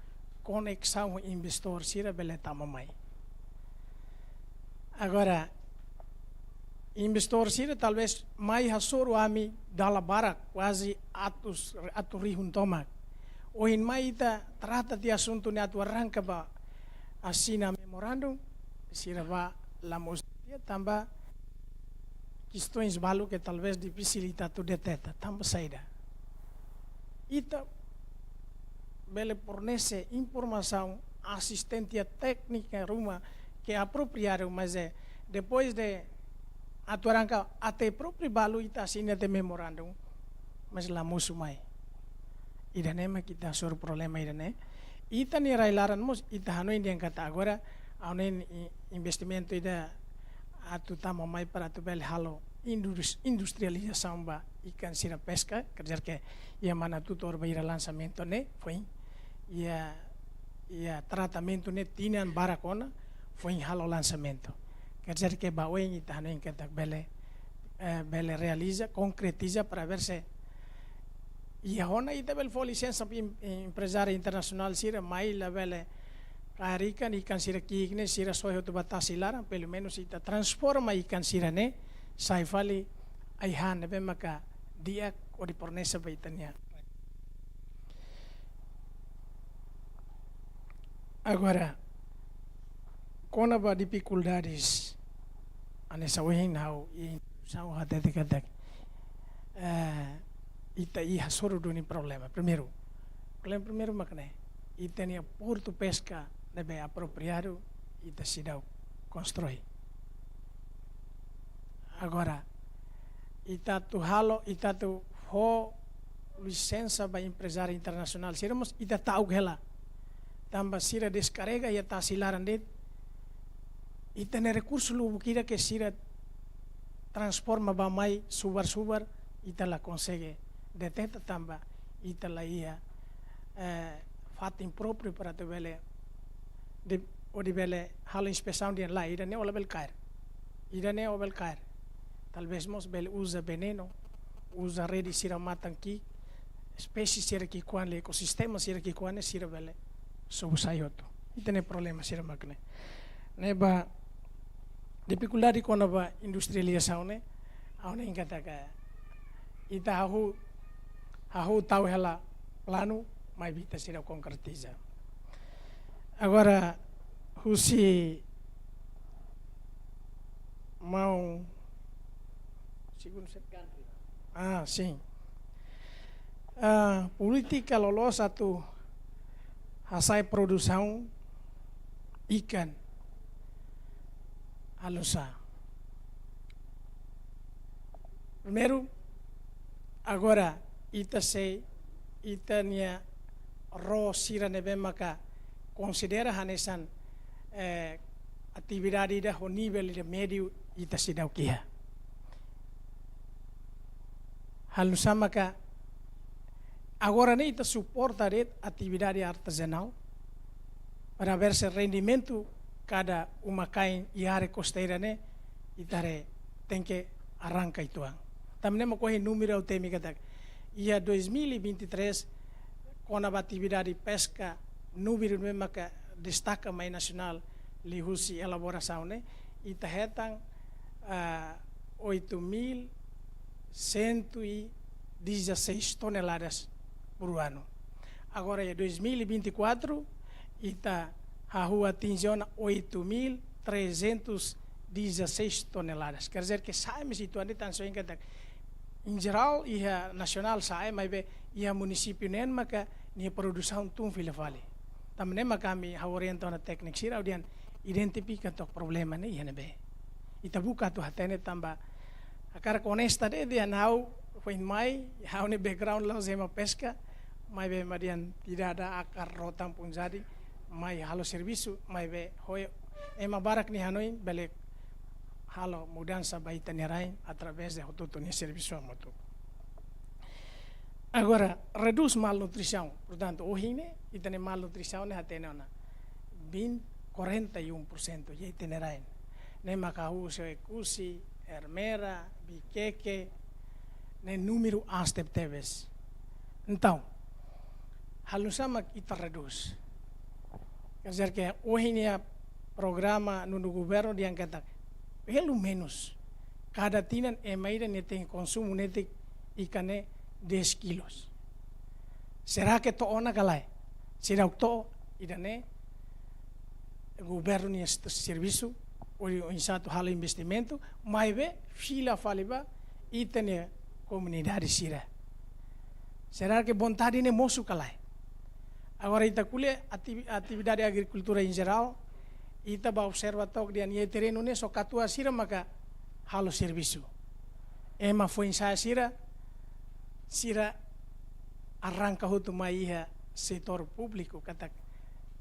koneksaun ho investór sira bele tama mai. Agora, investór sira talvés mai hasoru ami dala barak, kuaze atus, atus rihun tomak. Ohin mai ita trata tiha asuntu ne'e atu arranka ba asina memorandum, sira bá la mosu tiha tanba kestaun balu ke talvés difisil ita atu deteta, tanba saida? Ita bele fornese informasaun, asisténsia téknika ruma ke apropriadu, mas é depois de atu arranka até própriu balu ita asina tiha memorandum, mas la mosu mai. Ida-ne'e mak ita hasoru problema ida-ne'e. Ita-nia rai-laran mós, ita hanoin dehan katak agora, hanoin i-, investimentu ida atu tama mai para atu bele halo indus-, industrializasaun ba ikan sira peska, quer dizer que iha mana tutor ba ira lansamentu ne'e, foin, iha, iha tratamentu ne'e tinan barak ona, foin halo lansamentu. Quer dizer que ba oin ita hanoin katak bele eh, bele realiza, konkretiza para ver se iha ona ita bele fó lisensa ba em-, emprezáriu internasionál sira mai labele kaer ikan, ikan sira ki'ik ne'e sira soe hotu ba tasi laran, pelumenus ita transforma ikan sira-ne'e sai fali ai-han ne'ebé maka di'ak hodi fornese ba ita-nia. Agora, kona-ba difikuldades, hanesan ohin ha'u iha introdusaun hatete katak, eh, ita iha hasoru duni problema. Primeiru, problema primeiru mak ne'e, ita-nia portu peska ne'ebé apropriadu, ita seidauk konstrui. Agora, ita atu halo, ita atu fó lisensa ba emprezáriu internasionál sira mós ita ta'uk hela. Tanba sira deskarrega iha tasi laran de'it, ita-nia rekursu lubuk ida ke sira transforma ba mai subar-subar, ita la konsege deteta tanba ita la iha, eh, fatin própriu para atu bele, de, hodi bele halo inspesaun dehan lae, ida-ne'e ó labele kaer. Ida-ne'e ó bele kaer. Talvés mós bele uza venenu, uza rede sira matan ki'ik, espésie sira ki'ikoan, ekosistema sira ki'ikoan ne'e sira bele sobu sai hotu. Ita-nia problema sira mak ne'e. Ne'ebé difikuldade kona-ba industrializasaun ne'e, ha'u hanoin katak ita hahú, hahú tau hela planu, maibé ita seidauk konkretiza. Agora, husi maun, segundu set-, ah, sin. Ah, polítika loloos atu hasa'e produsaun ikan halo nu'usá. Primeiru, agora ita sei, ita-nia ró sira ne'ebé maka konsidera hanesan, eh, atividade ida ho nivel ida médiu ita seidauk iha. Halo nu'usá maka agora ne'e ita suporta de'it atividade artezanál para ver se rendimentu kada uma-kain iha área kosteira ne'e ita haree tenke arranka uitoan. Tanba ne'e mak ohin númeru ha'u temi katak iha dois mil e vinte e três, kona-ba atividade peska, númeru ne'ebé maka destaka mai nasionál liuhusi elaborasaun ne'e, ita hetan, ah, oito mil cento e dezasseis toneladas por ano. Agora, em dois mil e vinte e quatro, ita hahú atinje ona oito mil trezentos e dezasseis toneladas. Quer dizer que sa'e mós uitoan de'it, hanesan ohin katak, em geral, iha nasionál sa'e, maibé iha munisípiu neen maka nia produsaun tun fila fali. Tanba ne'e maka ami ha'u orienta ona tékniku sira, ha'u dehan identifika took problema ne'e iha ne'ebé. Ita buka atu hatene tanba hakarak onesta de'it, dehan ha'u foin mai, ha'u-nia background la'ós ema peska, maibé ema dehan tidak ada akar rotan pun jadi, mai halo servisu, maibé ho ema barak nia hanoin bele halo mudansa ba ita-nia rain através de hotu-hotu nia servisu hamutuk. Agora, redús malnutrisaun. Portantu, ohin ne'e, ita-nia malnutrisaun ne'e hatene ona vinte, quarenta e um por cento iha ita-nia rain. Ne'e maka husi Oekusi, Ermera, Viqueque, ne'e númeru aas tebetebes. Entaun, halo nu'usá mak ita redús? Quer dizer que ohin ne'e programa nonu governu dehan katak, pelumenus, kada tinan ema ida ne'e tenke konsumu netik ikan ne'e dez kilos. Será que to'o ona ka lae? Seidauk to'o, ida-ne'e governu nia s-, servisu, oinsá atu halo investimentu, maibé fila fali ba ita-nia komunidade sira. Será que vontade ne'e mosu ka lae? Agora ita ko'alia ativi-, atividade agrikultura em geral, ita bá observa took dehan iha terrenu ne'e só katuas sira maka halo servisu. Ema foin-sa'e sira, sira arranka hotu mai iha setór públiku, katak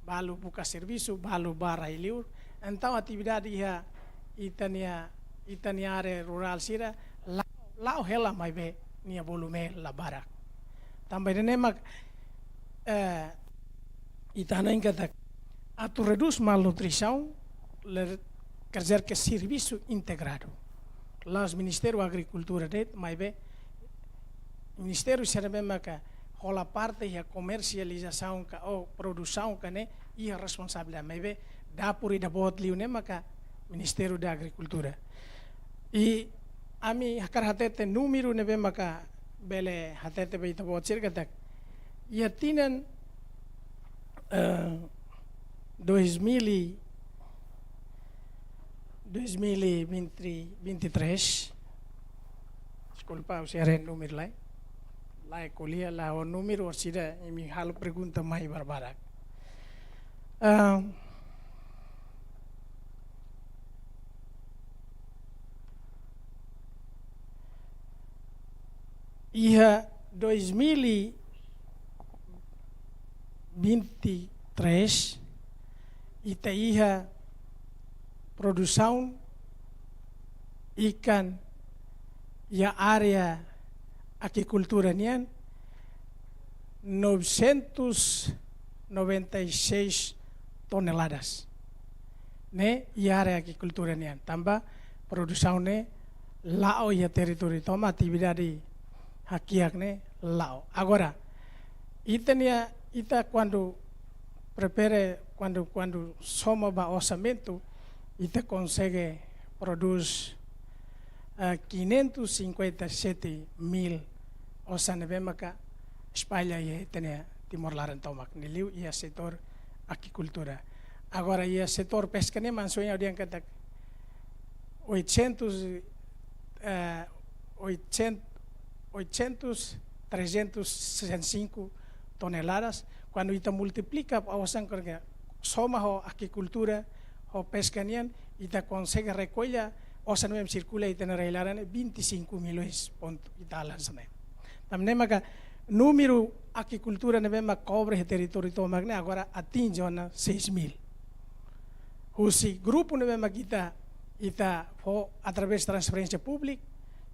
balu buka servisu, balu bá rai-liur. Entaun atividade iha ita-nia, ita-nia área rurál sira la'o, la'o hela maibé nia volume la barak. Tanba ida-ne'e mak, eh, ita hanoin katak atu redús malnutrisaun, le-, quer dizer que servisu integradu. la'ós Ministériu Agrikultura de'it, maibé ministériu sira ne'ebé maka hola parte iha komersializasaun ka ou produsaun ka ne'e iha responsabilidade, maibé dapur ida boot liu ne'e maka Ministériu da Agrikultura. I ami hakarak hatete númeru ne'ebé maka bele hatete ba ita-boot sira katak iha tinan, eh, dois mil e, dois mil e vinte, vinte e três. Deskulpa, ha'u sei haree númeru lai. La'ós ko'alia, la'ós númeru, orsida imi halo pergunta mai barbarak. Ah, iha dois mil e vinte e três, ita iha produsaun ikan iha área akikultura nian novecentos noventa e seis toneladas. Ne'e iha área akikultura nian. Tanba produsaun ne'e la'o iha territóriu tomak, atividade hakiak ne'e la'o. Agora, ita-nia, ita kuandu prepara, kuandu, kuandu soma ba orsamentu, ita konsege prodús, eh, quinhentos e cinquenta e sete mil osan ne'ebé maka espalla iha ita-nia Timor laran tomak, ne'e liu iha setór akikultura. Agora, iha setór peska ne'e, mansua ha'u dehan katak oitocentos, eh, oitocentos, oitocentos, trezentos sessenta e cinco toneladas. Kuandu ita multiplika ba osan, kuandu soma ho akikultura, ho peska nian, ita konsege rekolla osan ne'ebé sirkula iha ita-nia rai-laran ne'e vinte e cinco milhões ponto e tal hanesan ne'e. Tanba ne'e maka númeru akikultura ne'ebé mak kobre iha territóriu tomak ne'e agora atinje ona seis mil. Husi grupu ne'ebé mak ita, ita fó através transferénsia públika,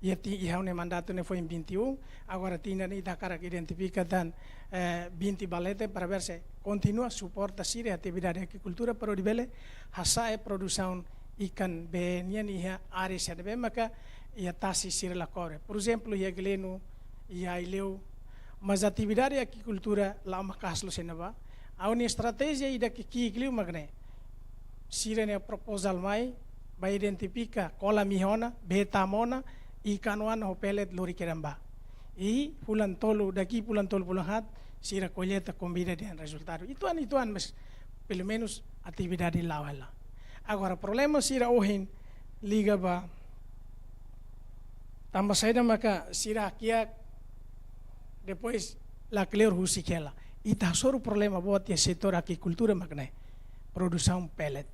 iha ti-, iha ha'u-nia mandatu ne'e foin vinte e um, agora tinan ne'e ita hakarak identifika tan, eh, vinte ba leten para ver se kontinua suporta sira atividade akikultura para hodi bele hasa'e produsaun ikan bee nian iha área sira ne'ebé maka iha tasi sira la kobre. Porezemplu, iha Gleno, iha Aileu, mas atividade akikultura la'o maka'as loos iha ne'ebá. Ha'u-nia estratéjia ida ke ki'ik liu mak ne'e. Sira-nia proposal mai, bá identifika kolam iha ona, bee tama ona, ikan oan ho pellet lori kedan bá. I fulan tolu, daqui fulan tolu, fulan haat, sira kolleta, konvida dehan rezultadu. Ituan, ituan, mas pelumenus atividade la'o hela. Agora, problema sira ohin liga ba tanba saida maka sira hakiak, depois la kleur husik hela. Ita hasoru problema boot iha setór akikultura mak ne'e. Produsaun pellet.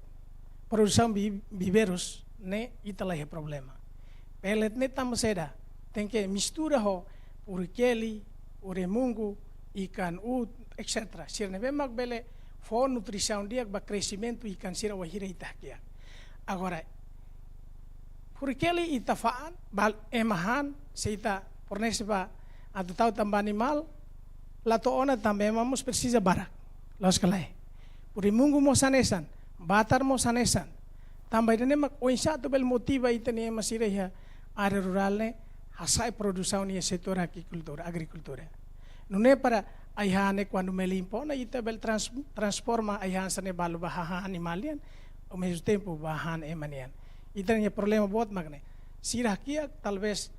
Produsaun bi-, bibeirus ne'e ita la iha problema. Pellet ne'e tanba saida? Tenke mistura ho purikeli, uremungu, ikan uut, et cetera. Sira ne'ebé mak bele fó nutrisaun di'ak ba kresimentu ikan sira wainhira ita hakiak. Agora, purikeli ita fa'an, bá ema han, se ita fornese ba atu tau tan ba animál, la to'o ona tanba ema mós presiza barak. Loos ka lae? Uremungu mós hanesan, batar mós hanesan. Tanba ida-ne'e mak oinsá atu bele motiva ita-nia ema sira iha área rurál ne'e hasa'e produsaun iha setór akikultura, agrikultura. Nune'e para ai-han ne'e kuandu melimpa ona ita bele trans-, transforma ai-han sira-ne'e balu bá hahán animál nian, ao mesmo tempo bá han ema nian. Ita-nia problema boot mak ne'e. Sira hakiak, talvés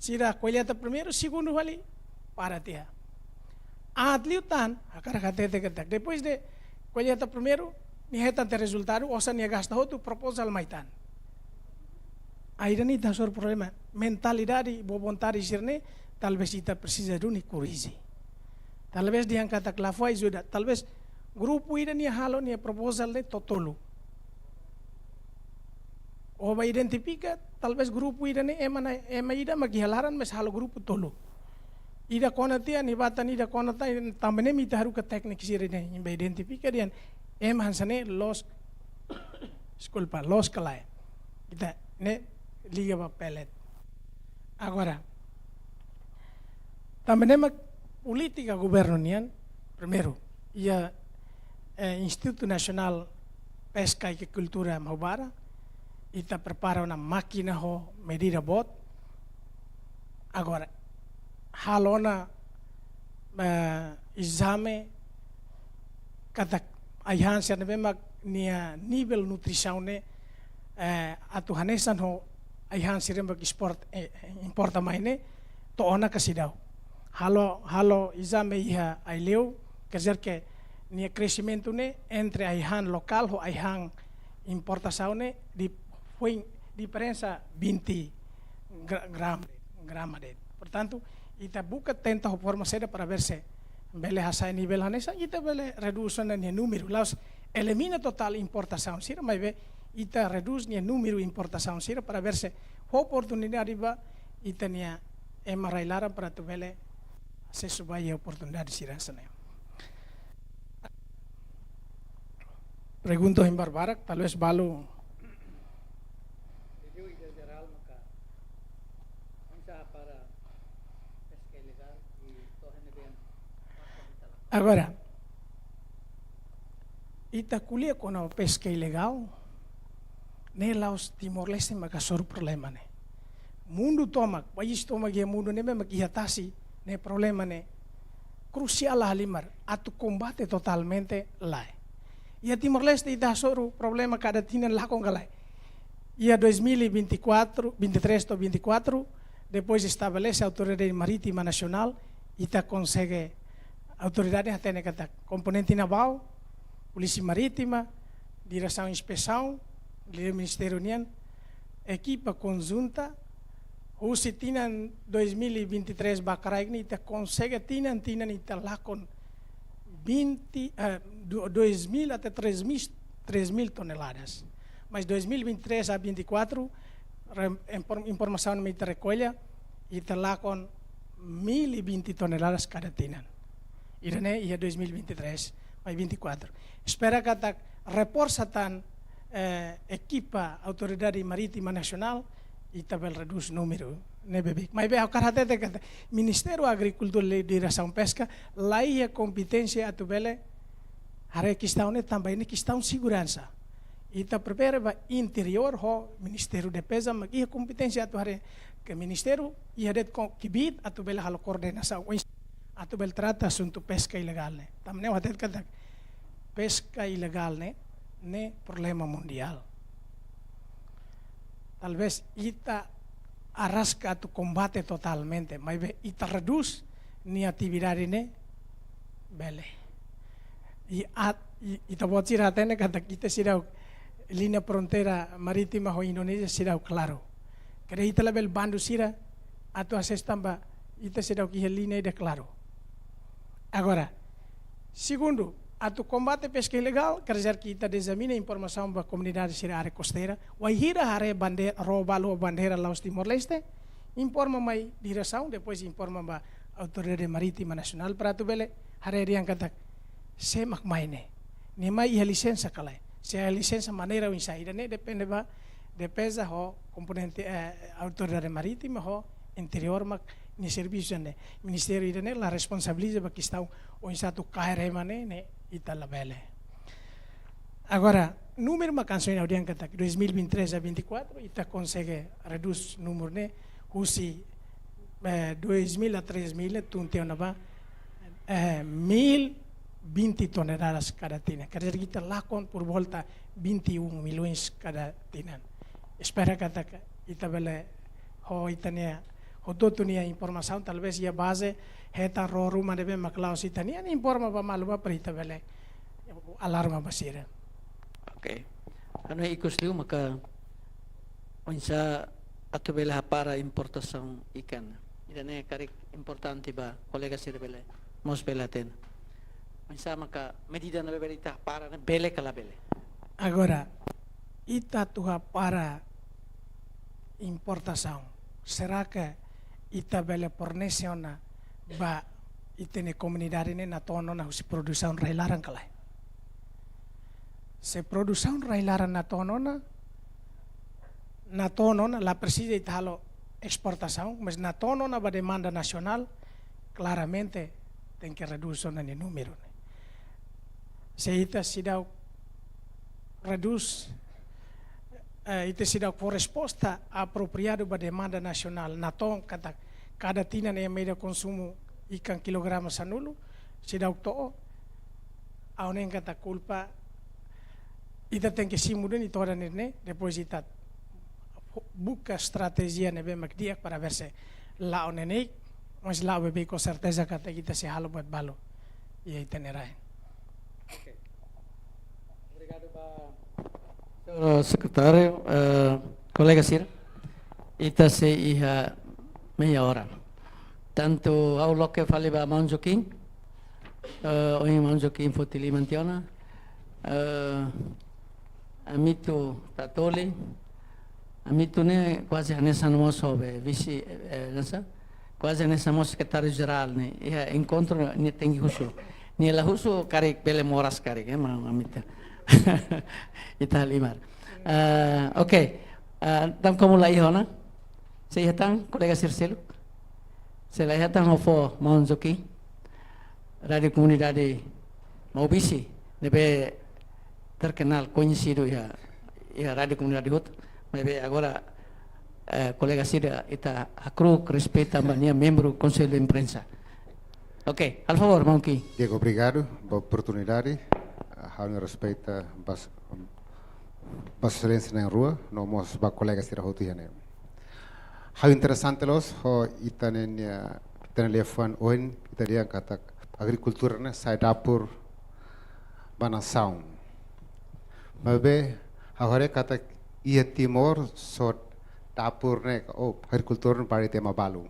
sira kolleta primeiru, segundu fali para tiha. Aat liután, hakarak hatete katak, depois de kolleta primeiru, nia hetan tiha rezultadu, osan nia gasta hotu, proposal mai tan. Ida-ne'e ita hasoru problema. Mentalidade, boa vontade sira-ne'e, talvés ita presiza duni korrije. Talvés dehan katak la fó ajuda, talvés grupu ida nia halo nia proposal ne'e totolu. Ó bá identifika, talvés grupu ida ne'e ema na, ema ida mak iha laran, mas halo grupu tolu. Ida kona tiha, nia bá tan ida kona tan, tanba ne'e mak ita haruka tékniku sira-ne'e, imi bá identifika dehan ema hanesan ne'e loos, deskulpa, loos ka lae. Ida-ne'e liga ba pellet. Agora, tanba ne'e mak polítika governu nian, primeiru, iha, eh, Institutu Nasionál Peska i Akikultura Maubara, ita prepara ona mákina ho medida boot. Agora, halo ona, eh, ezame katak ai-han sira ne'ebé mak nia nivel nutrisaun ne'e, eh, atu hanesan ho ai-han sira ne'ebé mak export, eh, importa mai ne'e, to'o ona ka seidauk. Halo, halo ezame iha Aileu, quer dizer que nia kresimentu ne'e entre ai-han lokál ho ai-han importasaun ne'e di, foin diferensa vinte gra-, grama, grama de'it. Portantu, ita buka tenta ho forma saida para ver se bele hasa'e nivel hanesan, ita bele redús ona nia númeru, la'ós elimina totál importasaun sira, maibé ita redús nia númeru importasaun sira para ver se ho oportunidade ba ita-nia ema rai-laran para atu bele asesu ba iha oportunidade sira hanesan ne'e. Pergunta ohin barak-barak, talvés balu. Review ida jerál maka oinsá para peska ilegál i to'o iha ne'ebé mak ita lakukan. Agora, ita ko'alia kona-ba peska ilegál, ne'e la'ós Timor-Leste mak hasoru problema ne'e. Mundu tomak, país tomak iha mundu ne'ebé mak iha tasi ne'e problema ne'e krusiál halimar, atu kombate totalmente lae. Iha Timor-Leste ita hasoru problema kada tinan lakon ka lae. Iha dois mil e vinte e quatro, vinte e três to'o vinte e quatro, depois estabelese Autoridade Marítima Nasionál, ita konsege, autoridade hatene katak komponente navál, Polísia Marítima, Diresaun Inspesaun, liuliu Ministériu nian, ekipa konjunta, husi tinan dois mil e vinte e três ba kraik ne'e ita konsege tinan-tinan ita lakon vinte, eh, du-, dois mil até três mil, três mil toneladas. Mas dois mil e vinte e três a vinte e quatro, re-, infor-, informasaun ne'ebé ita rekolla, ita lakon mil e vinte toneladas kada tinan. Ida-ne'e iha dois mil e vinte e três mai vinte e quatro. Espera katak reforsa tan, eh, ekipa Autoridade Marítima Nasionál, ita bele redús númeru ne'ebé. Maibé ha'u hakarak hatete katak Ministériu Agrikultura, Lideransa Peska, la iha kompeténsia atu bele haree kestaun ne'e tanba ne'e kestaun seguransa. Ita prefere ba interiór ho Ministériu Defeza, mak iha kompeténsia atu haree, ke ministériu iha de'it ho kbiit atu bele halo koordenasaun, atu bele trata asuntu peska ilegál ne'e. Tanba ne'e ha'u hatete katak peska ilegál ne'e, ne'e problema mundiál. Talvés ita araska atu kombate totalmente, maibé ita redús nia atividade ne'e bele. I at-, i, ita-boot sira hatene katak ita seidauk, liña fronteira marítima ho Indonézia seidauk klaru. Karik ita labele bandu sira atu asesu tanba ita seidauk iha liña ida klaru. Agora, segundu, atu kombate peska ilegál, quer dizer que ita dizemina informasaun ba komunidade sira área kosteira, wainhira haree bande-, ró balu bandeira la'ós Timor-Leste, informa mai diresaun, depois informa ba Autoridade Marítima Nasionál para atu bele haree dehan katak sé mak mai ne'e. Nia mai iha lisensa ka lae. Se iha lisensa maneira oinsá, ida-ne'e depende ba Defeza ho komponente, eh, Autoridade Marítima ho Interiór mak nia servisu ne'e. Ministériu ida-ne'e la responsabiliza ba kestaun oinsá atu kaer ema ne'e, ne'e ita labele. Agora, númeru mak hanesan ohin ha'u dehan katak dois mil e vinte e três a vinte e quatro, ita konsege redús númeru ne'e, husi, eh, dois mil a três mil, tun tiha ona ba, eh, mil vinte toneladas kada tinan. Quer dizer, ita lakon por volta vinte e um milhões kada tinan. Espera katak ita bele ho ita-nia, ho hotu-hotu nia informasaun, talvés iha baze hetan ró ruma ne'ebé mak la'ós ita-nian, informa ba malu ba para ita bele alarma ba sira. Oke. Anu ikus liu maka oinsá atu bele hapara importasaun ikan. Ida-ne'e karik importante ba kolega sira bele, mós bele hatene. Oinsá maka medida ne'ebé bele ita hapara ne'e bele ka labele? Agora, ita atu hapara importasaun, será que ita bele fornese ona ba ita-nia komunidade ne'e natoon ona husi produsaun rai-laran ka lae? Se produsaun rai-laran natoon ona, natoon ona, la presiza ita halo esportasaun, mas natoon ona ba demanda nasionál, klaramente tenke redús ona nia númeru. Se ita seidauk redús, eh, ita seidauk fó resposta apropriadu ba demanda nasionál. Natoon katak kada tinan ema ida konsumu ikan kilograma sanulu, seidauk to'o, ha'u hanoin katak kulpa ita tenke simu duni todan ne'e, depois ita buka estratéjia ne'ebé mak di'ak para ver se la'o ne'e, mas la'o beibeik ho serteza katak ita sei halo buat balu iha ita-nia rai. Oke. Obrigadu ba Señór Sekretáriu, eh, kolega sira. Ita sei iha meia hora. Tantu ha'u loke fali ba maun Joaquim, eh, ohin maun Joaquim foti liman tiha ona, eh, Amito Tatoli, Amito ne'e kuaze hanesan mós ho be vise, eh, hanesan, kuaze hanesan mós sekretáriu jerál ne'e. Iha enkontru nia tenke husu. Nia la husu karik bele moras karik, eh, maun Amito. Ita halimar. Eh, oke. Eh, entaun komu la iha ona? Sei iha tan, kolega sira seluk? Se la iha tan, ha'u fó maun Joaquim, Rádiu Komunidade Maubisse, ne'ebé terkenal, koñesidu iha, iha rádiu komunidade hotu, maibé agora, eh, kolega sira ita hakru'uk respeita ba nia membru Konsellu Imprensa. Oke, halo favór, maun Joaquim. Di'ak, obrigadu ba oportunidade. Ha'u-nia respeitu ba, ba Sua Exelénsia na'in-rua, no mós ba kolega sira hotu iha ne'e. Ha'u interesante loos ho ita-nia, ita-nia liafuan ohin, ita dehan katak agrikultura ne'e sai dapur ba nasaun. Maibé, ha'u haree katak iha Timor só dapur ne'e, oh, agrikultura ne'e ba ita ema balu.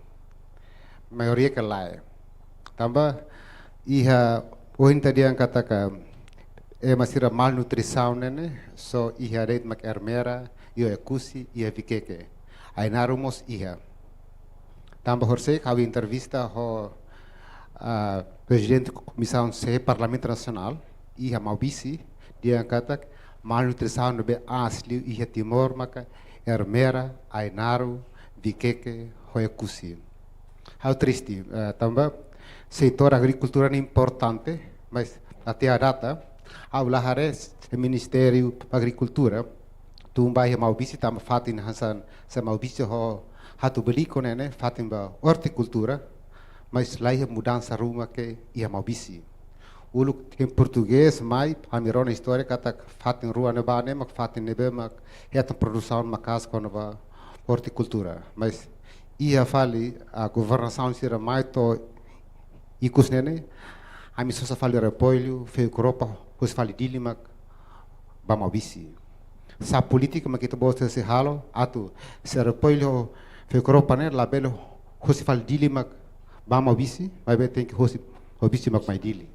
Maioria ke lae. Tanba iha ohin ita dehan katak ema sira malnutrisaun ne'e, só iha de'it mak Ermera, iha Oekusi, iha Vikeke. Ainaro mós iha. Tanba horiseik ha'u entrevista ho, ah, Prezidente Komisaun C Parlamentu Nasionál, iha Maubisse, dehan katak malnutrisaun ne'ebé aas liu iha Timor maka Ermera, Ainaro, Vikeke, ho Oekusi. Ha'u triste, eh, tanba setór agrikultura ne'e importante, mas até à data, ha'u la haree se Ministériu Agrikultura tun ba iha Maubisse tanba fatin hanesan se Maubisse ho Hatubuilico ne'e, ne'e fatin ba ortikultura, mas la iha mudansa ruma ke iha Maubisse. Uluk tempu portugés mai, ami rona istória katak fatin rua ne'ebá ne'e mak fatin ne'ebé mak hetan produsaun maka'as kona-ba ortikultura. Mas iha fali governasaun sira mai to'o ikus ne'e ne'e, ami sosa fali repollu, fehuk-ropa, husi fali Dili mak ba Maubisse. Sá polítika mak ita-boot sei halo atu se repollu, fehuk-ropa ne'e labele husi fali Dili mak ba Maubisse, maibé tenke husi Maubisse mak mai Dili.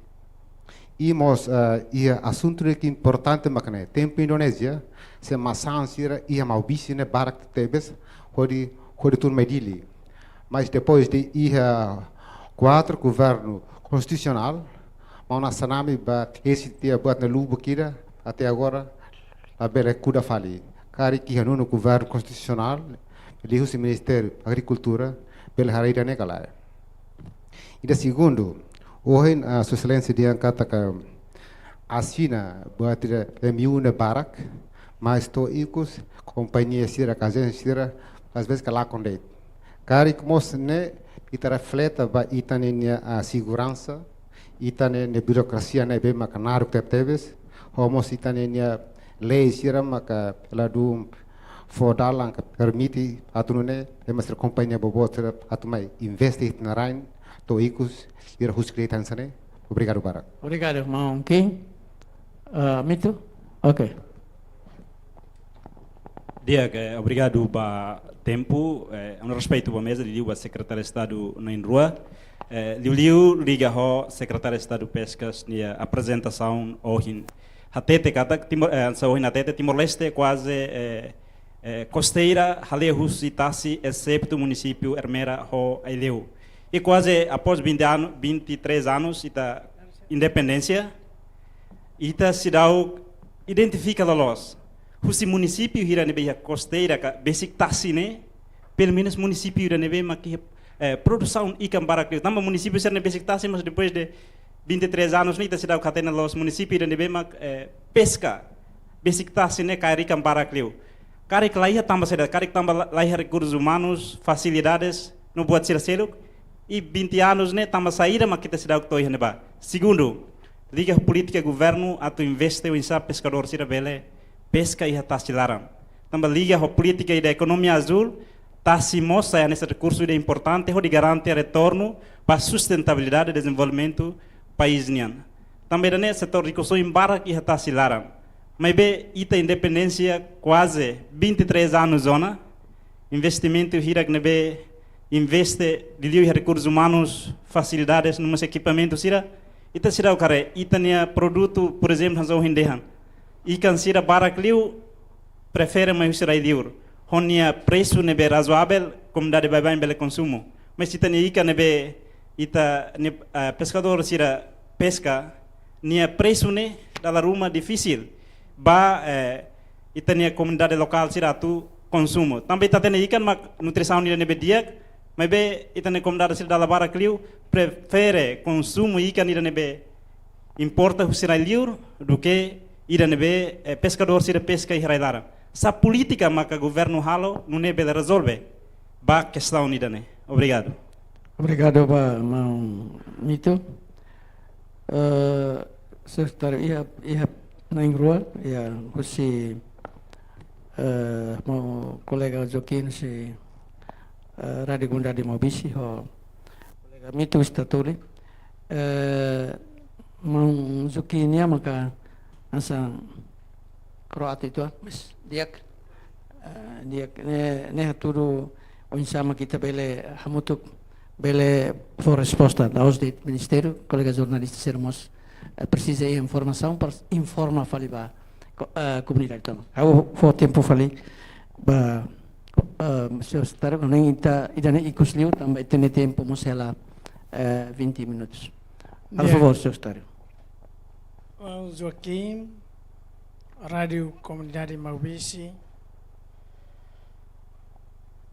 I mós, eh, iha asuntu ne'e ke importante mak ne'e. Tempu Indonézia, se masán sira iha Maubisse ne'e barak tebes hodi, hodi tun mai Dili. Mas depois de iha kuadru governu konstitusionál, maun Assanami bá tesi tiha buat ne'e lubuk ida, até agora labele kuda fali. Karik iha nonu governu konstitusionál, liuhusi Ministériu Agrikultura, bele haree ida-ne'e ka lae. Ida segundu, ohin, ah, Sua Exelénsia dehan katak asina buat ida M U ne'e barak, mas to'o ikus kompañia sira, ka ajénsia sira, às vezes ke lakon de'it. Karik mós ne'e ita refleta ba ita-nia, ah, seguransa, ita-nia, nia burokrasia ne'ebé maka naruk tebetebes, ho mós ita-nia lei sira maka ladún fó dalan ka permite atu nune'e ema sira, kompañia boboot sira atu mai investe iha ita-nia rain, to'o ikus sira husik de'it hanesan ne'e. Obrigadu barak. Obrigadu, maun Joaquim. Ah, Amito? Oke. Di'ak, eh, obrigadu ba tempu, eh, no respeitu ba meza, liuliu ba Sekretáriu Estadu na'in-rua. Eh, liuliu liga ho Sekretáriu Estadu Peskas nia aprezentasaun ohin. Hatete katak Timor, eh, hanesan ohin hatete Timor-Leste kuaze, eh, eh, kosteira hale'u husi tasi, exetu munisípiu Ermera ho Aileu. I kuaze após vinte anu, vinte e três anos ita independénsia, ita seidauk identifika loloos husi munisípiu hira ne'ebé iha kosteira ka besik tasi ne'e, pelumenus munisípiu hira ne'ebé mak iha, eh, produsaun ikan barak liu. Tanba munisípiu sira ne'e besik tasi, mas depois de vinte e três anos ne'e ita seidauk hatene loloos munisípiu hira ne'ebé mak, eh, peska besik tasi ne'e kaer ikan barak liu. Karik la iha tanba saida, karik tanba la, la iha rekursus umanus, fasilidades, no buat sira seluk, i vinte anus ne'e tanba saida mak ita seidauk to'o iha ne'ebá. Segundu, liga ho polítika governu atu investe oinsá peskadór sira bele peska iha tasi laran. Tanba liga ho polítika ida ekonomia azúl, tasi mós sai hanesan rekursu ida importante hodi garante retornu ba sustentabilidade dezenvolvimentu país nian. Tanba ida-ne'e setór rikusoin barak iha tasi laran. Maibé ita independénsia kuaze vinte e três anus ona, investimentu hirak ne'ebé investe liuliu iha rekursus umanus, fasilidades, no mós ekipamentu sira, ita seidauk haree, ita-nia produtu, por ezemplu, hanesan ohin dehan, ikan sira barak liu prefere mai husi rai-liur, ho nia presu ne'ebé razoavel, komunidade baibain bele konsumu. Mas ita-nia ikan ne'ebé ita-nia, eh, peskadór sira peska, nia presu ne'e dala ruma difisil ba, eh, ita-nia komunidade lokál sira atu konsumu. Tanba ita hatene ikan mak nutrisaun ida ne'ebé di'ak, maibé ita-nia komunidade sira dala barak liu prefere konsumu ikan ida ne'ebé importa husi rai-liur duké ida ne'ebé, eh, peskadór sira peska iha rai-laran. Sá polítika maka governu halo nune'e bele rezolve ba kestaun ida-ne'e? Obrigadu. Obrigadu ba maun Mito. Eh, sekretáriu iha, iha na'in-rua, iha husi, eh, maun kolega Joaquim husi, eh, Rádiu Komunidade Maubisse, ho kolega Mito husi Tatoli. Eh, maun Joaquim nian maka hanesan kroata uitoan, mas di'ak, eh, di'ak ne'e, ne'e hatudu oinsá mak ita bele hamutuk, bele fó resposta. La'ós de'it ministériu, kolega jornalista sira mós, eh, presiza informasaun para informa fali ba ko-, eh, komunidade. Entaun ha'u fó tempu fali ba, eh, señór sekretáriu, ne'e ita, ida-ne'e ikus liu, tanba ita-nia tempu mós hela, eh, vinte minutos. Por favor, señór sekretáriu. Maun Joaquim, Rádiu Komunidade Maubisse,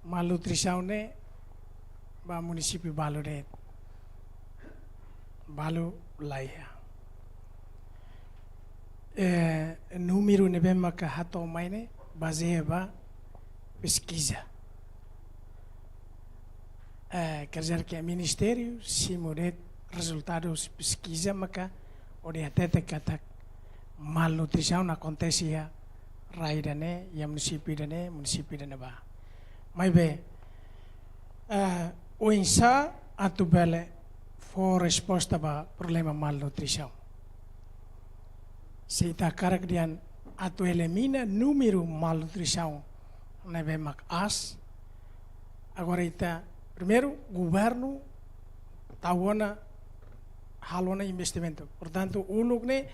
malnutrisaun ne'e ba munisípiu balu de'it, balu la iha. Eh, númeru ne'ebé maka hato'o mai ne'e bazeia ba peskiza. Eh, quer dizer que ministériu simu de'it rezultadu peskiza maka hodi hatete katak malnutrisaun akontese iha rai ida-ne'e, iha munisípiu ida-ne'e, munisípiu ida-ne'ebá. Maibé, eh, oinsá atu bele fó resposta ba problema malnutrisaun? Se ita hakarak dehan atu elimina númeru malnutrisaun ne'ebé mak aas, agora ita, primeiru, governu tau ona, halo ona investimentu. Portantu, uluk ne'e,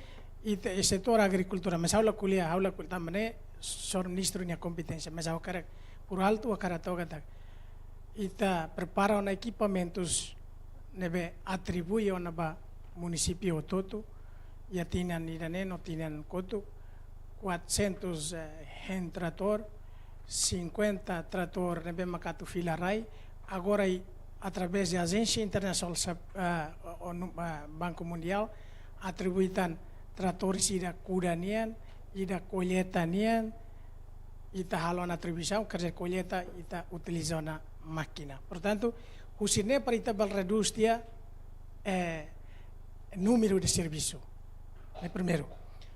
ita, eh, setór agrikultura, mas ha'u la ko'alia, ha'u la ko'alia tanba ne'e señór ministru nia kompeténsia, mas ha'u hakarak, por alto, hakarak toka katak ita prepara ona ekipamentus ne'ebé atribui ona ba munisípiu hotu-hotu, iha tinan ida-ne'e no tinan kotuk, quatrocentos, eh, hand tractor, cinquenta trator ne'ebé maka atu fila rai, agora i, através de ajénsia internasionál sap-, ah, o, o, nu-, ah, Banku Mundiál, atribui tan tratór sira kuda nian, ida kolleita nian, ita halo ona atribuisaun, quer dizer, kolleita ita utiliza ona mákina. Portantu, husi ne'e para ita bele redús tiha, eh, númeru de servisu. Ne'e primeiru.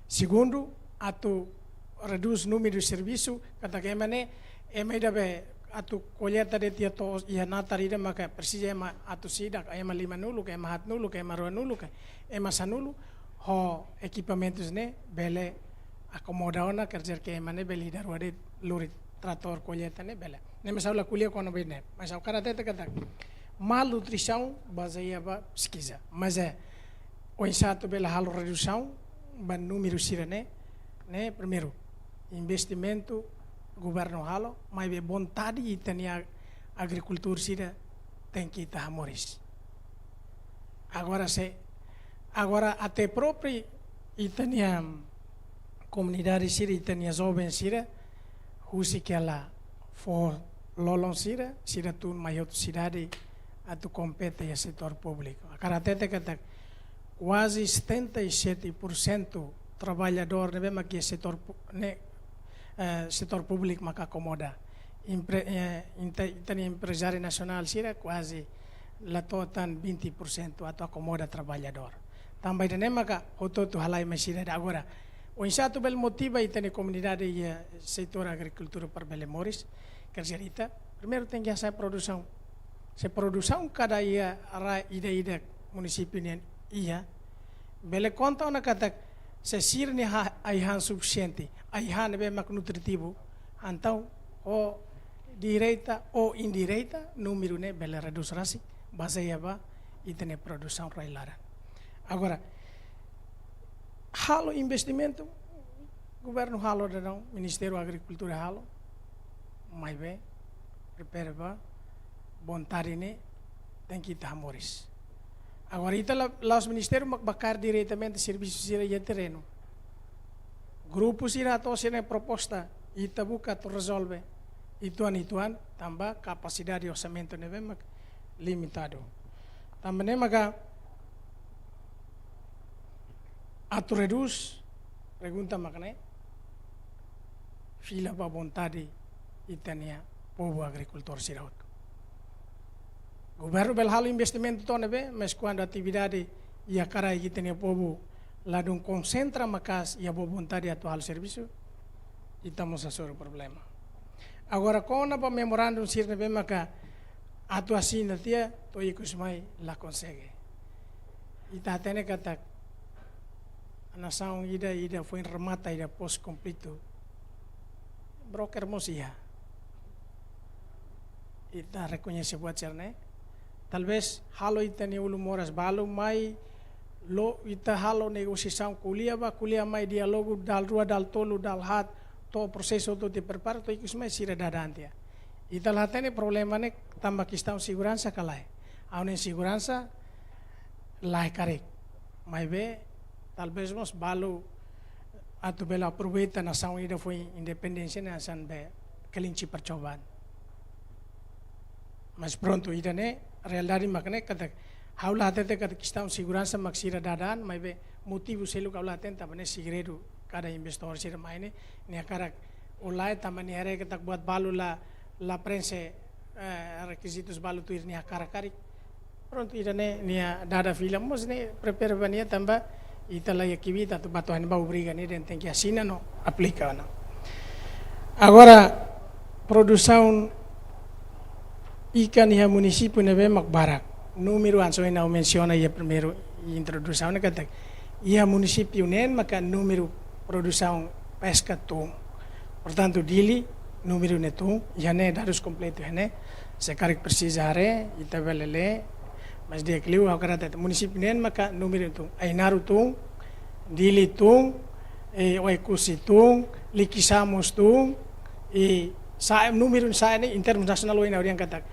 Segundu, atu redús númeru de servisu, katak ema ne'e, ema ida be atu kolleita de'it iha to'os, iha natar ida maka presiza ema atus ida, ema limanulu, ema haatnulu, ema ruanulu, ema sanulu, ho ekipamentus ne'e bele akomoda ona, quer dizer que ema ne'e bele ida rua de'it lori tratór kolleita ne'e bele. Ne'e mas ha'u la ko'alia kona-ba ne'e. Mas ha'u hakarak hatete katak malnutrisaun bazeia ba peskiza. Mas é, oinsá atu bele halo redusaun ba númeru sira-ne'e, ne'e primeiru, investimentu governu halo, maibé vontade ita-nia agrikultór sira tenke ita hamoris. Agora se, agora até própriu ita-nia komunidade sira, ita-nia joven sira, husik hela foho-lolon sira, sira tun mai hotu sidade atu kompete iha setór públiku. Hakarak hatete katak kuaze setenta e sete por cento traballadór ne'ebé mak iha setór pu-, ne'e, eh, setór públiku maka akomoda. Empre-, eh, inte-, ita-nia emprezáriu nasionál sira kuaze la to'o tan vinte por cento atu akomoda traballadór. Tanba ida-ne'e maka hotu-hotu halai mai sira ida agora. Oinsá atu bele motiva ita-nia komunidade iha setór agrikultura para bele moris, quer dizer, ita primeiru tenke hasa'e produsaun. Se produsaun kada iha rai ida-idak munisípiu nian iha, bele konta ona katak se sira-nia ha-, ai-han sufisiente, ai-han ne'ebé mak nutritivu, entaun, ou direta ou indireta, númeru ne'e bele redús rasik, bazeia ba ita-nia produsaun rai laran. Agora, halo investimentu, governu halo daudaun, Ministériu Agrikultura halo, maibé, prepara ba, vontade ne'e tenke ita hamoris. Agora, ita la-, la'ós ministériu mak bá kaer diretamente servisu sira iha terrenu. Grupu sira hato'o sira-nia proposta, ita buka atu rezolve uitoan-uitoan, tanba kapasidade orsamentu ne'ebé mak limitadu. Tanba ne'e maka atu redús, pergunta mak ne'e, fila ba vontade ita-nia povu agrikultór sira hotu. Governu bele halo investimentu to'o ne'ebé, mas kuandu atividade iha karik ita-nia povu ladún konsentra maka'as iha boa vontade atu halo servisu, ita mós hasoru problema. Agora, kona-ba memorandum sira ne'ebé maka atu asina tiha, to'o ikus mai la konsege. Ita hatene katak nasaun ida, ida foin remata ida pós konflitu, broker mós iha. Ita rekoñese buat sira-ne'e. Talvés halo ita-nia ulun moras balu mai, la'o ita halo negosiasaun ko'alia bá, ko'alia mai, diálogu dala rua, dala tolu, dala haat, to'o prosesu hotu ita prepara, to'o ikus mai sira dada an tiha. Ita la hatene problema ne'e tanba kestaun seguransa ka lae. Ha'u hanoin seguransa lae karik. Maibé, talvés mós balu atu bele aproveita nasaun ida foin independénsia ne'e hanesan be kelinci percobaan. Mas prontu, ida-ne'e realidade mak ne'e katak ha'u la hatete katak kestaun seguransa mak sira dada an, maibé motivu seluk ha'u la hatene tanba ne'e segredu, kada investidór sira mai ne'e, nia hakarak ou lae tanba nia haree katak buat balu la, la preenxe, eh, rekizitus balu tuir nia hakarak karik. Prontu, ida-ne'e nia dada fila mós ne'e prepara ba nia tanba ita la iha kbiit atu bá to'o iha ne'ebá, obriga nia dehan tenke asina no aplika ona. Agora, produsaun ikan iha munisípiu ne'ebé mak barak. Númeru hanesan ohin ha'u mensiona iha primeiru introdusaun ne'e katak iha munisípiu neen maka númeru produsaun peska tun. Portantu, Dili númeru ne'e tun, iha ne'e dadus kompletu iha ne'e. Se karik presiza haree, ita bele lee, mas di'ak liu ha'u hakarak hatete munisípiu neen maka númeru tun. Ainaro tun, Dili tun, eh, Oekusi tun, Likisá mós tun, i sa'e, númeru sa'e ne'e em termos nasionál ohin ha'u dehan katak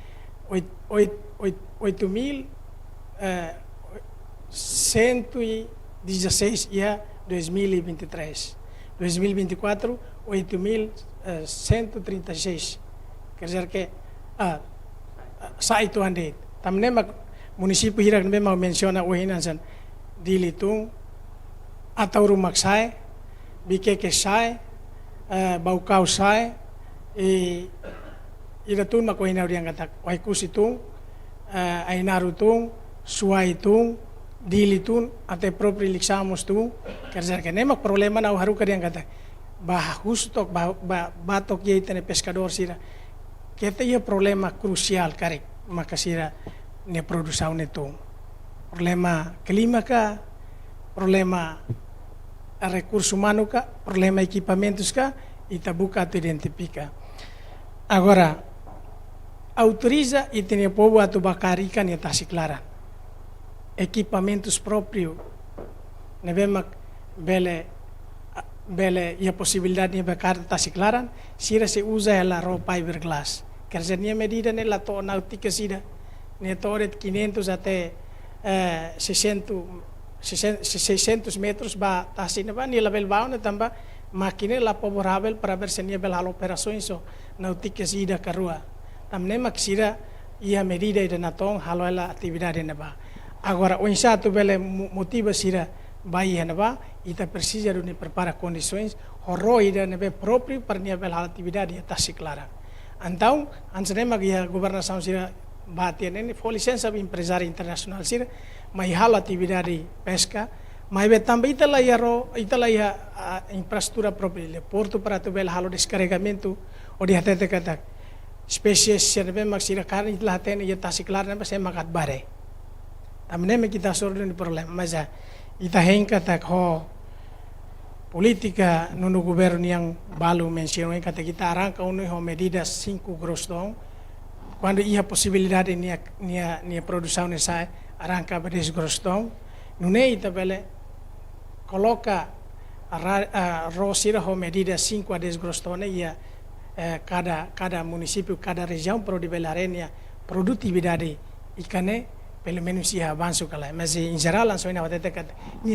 oit-, oit-, oit-, oito mil, eh, cento e dezasseis iha dois mil e vinte e três. Dois mil e vinte e quatro, oito mil, eh, cento e trinta e seis. Quer dizer que, ah, ah, sa'e uitoan de'it. Tanba ne'e mak munisípiu hirak ne'ebé mak mensiona ohin hanesan Dili tun, Ataúru mak sa'e, Viqueque sa'e, eh, Baucau sa'e, i ida tun mak ohin ha'u dehan katak Oekusi tun, eh, Ainaro tun, Suai tun, Dili tun, até própriu Likisá mós tun, quer dizer que ne'e mak problema ne'e ha'u haruka dehan katak bá husu took, bá, bá, bá took iha ita-nia peskadór sira. Keta iha problema krusiál karik maka sira-nia produsaun ne'e tun. Problema klima ka, problema rekursu umanu ka, problema ekipamentus ka, ita buka atu identifika. Agora, autoriza ita-nia povu atu bá kaer ikan iha tasi klaran. Ekipamentus própriu ne'ebé mak bele, bele iha posibilidade nia bá kaer tasi klaran, sira sei uza hela ró fiberglass. Quer dizer, nia medida ne'e la to'o nautíkos ida, nia to'o de'it quinhentos até, eh, seiscentos, seiscentos, seiscentos metros ba tasi ne'ebá, nia labele bá ona tanba mákina la favorável para ver se nia bele halo operasaun só nautíkos ida ka rua. Tanba ne'e mak sira iha medida ida natoon halo hela atividade ne'ebá. Agora, oinsá atu bele mo-, motiva sira bá iha ne'ebá, ita presiza duni prepara kondisoens, ho ró ida ne'ebé própriu para nia bele halo atividade iha tasi klaran. Entaun, hanesan ne'e mak iha governasaun sira ba tiha ne'e, fó lisensa ba emprezáriu internasionál sira mai halo atividade peska, maibé tanba ita la iha ró, ita la iha, ah, infraestrutura própriu, portu para atu bele halo deskarregamentu, hodi hatete katak espésie sira ne'ebé mak sira karik ita la hatene iha tasi klaran ne'ebé, sé mak atu bá haree. Tanba ne'e mak ita hasoru duni problema, mas, ah, ita hein katak ho polítika nonu governu nian balu mensiona katak ita arranka ohin ho medida cinco gross ton, kuandu iha posibilidade nia, nia, nia produsaun ne'e sa'e, arranka ba dez gross ton, nune'e ita bele koloka ra-, ah, ró sira ho medida cinco a dez gross ton iha, eh, kada, kada munisípiu, kada rejiaun, para hodi bele haree nia produtividade ikan ne'e, pelumenus iha avansu ka lae. Mas, eh, em geral, hanesan ohin ha'u hatete katak nia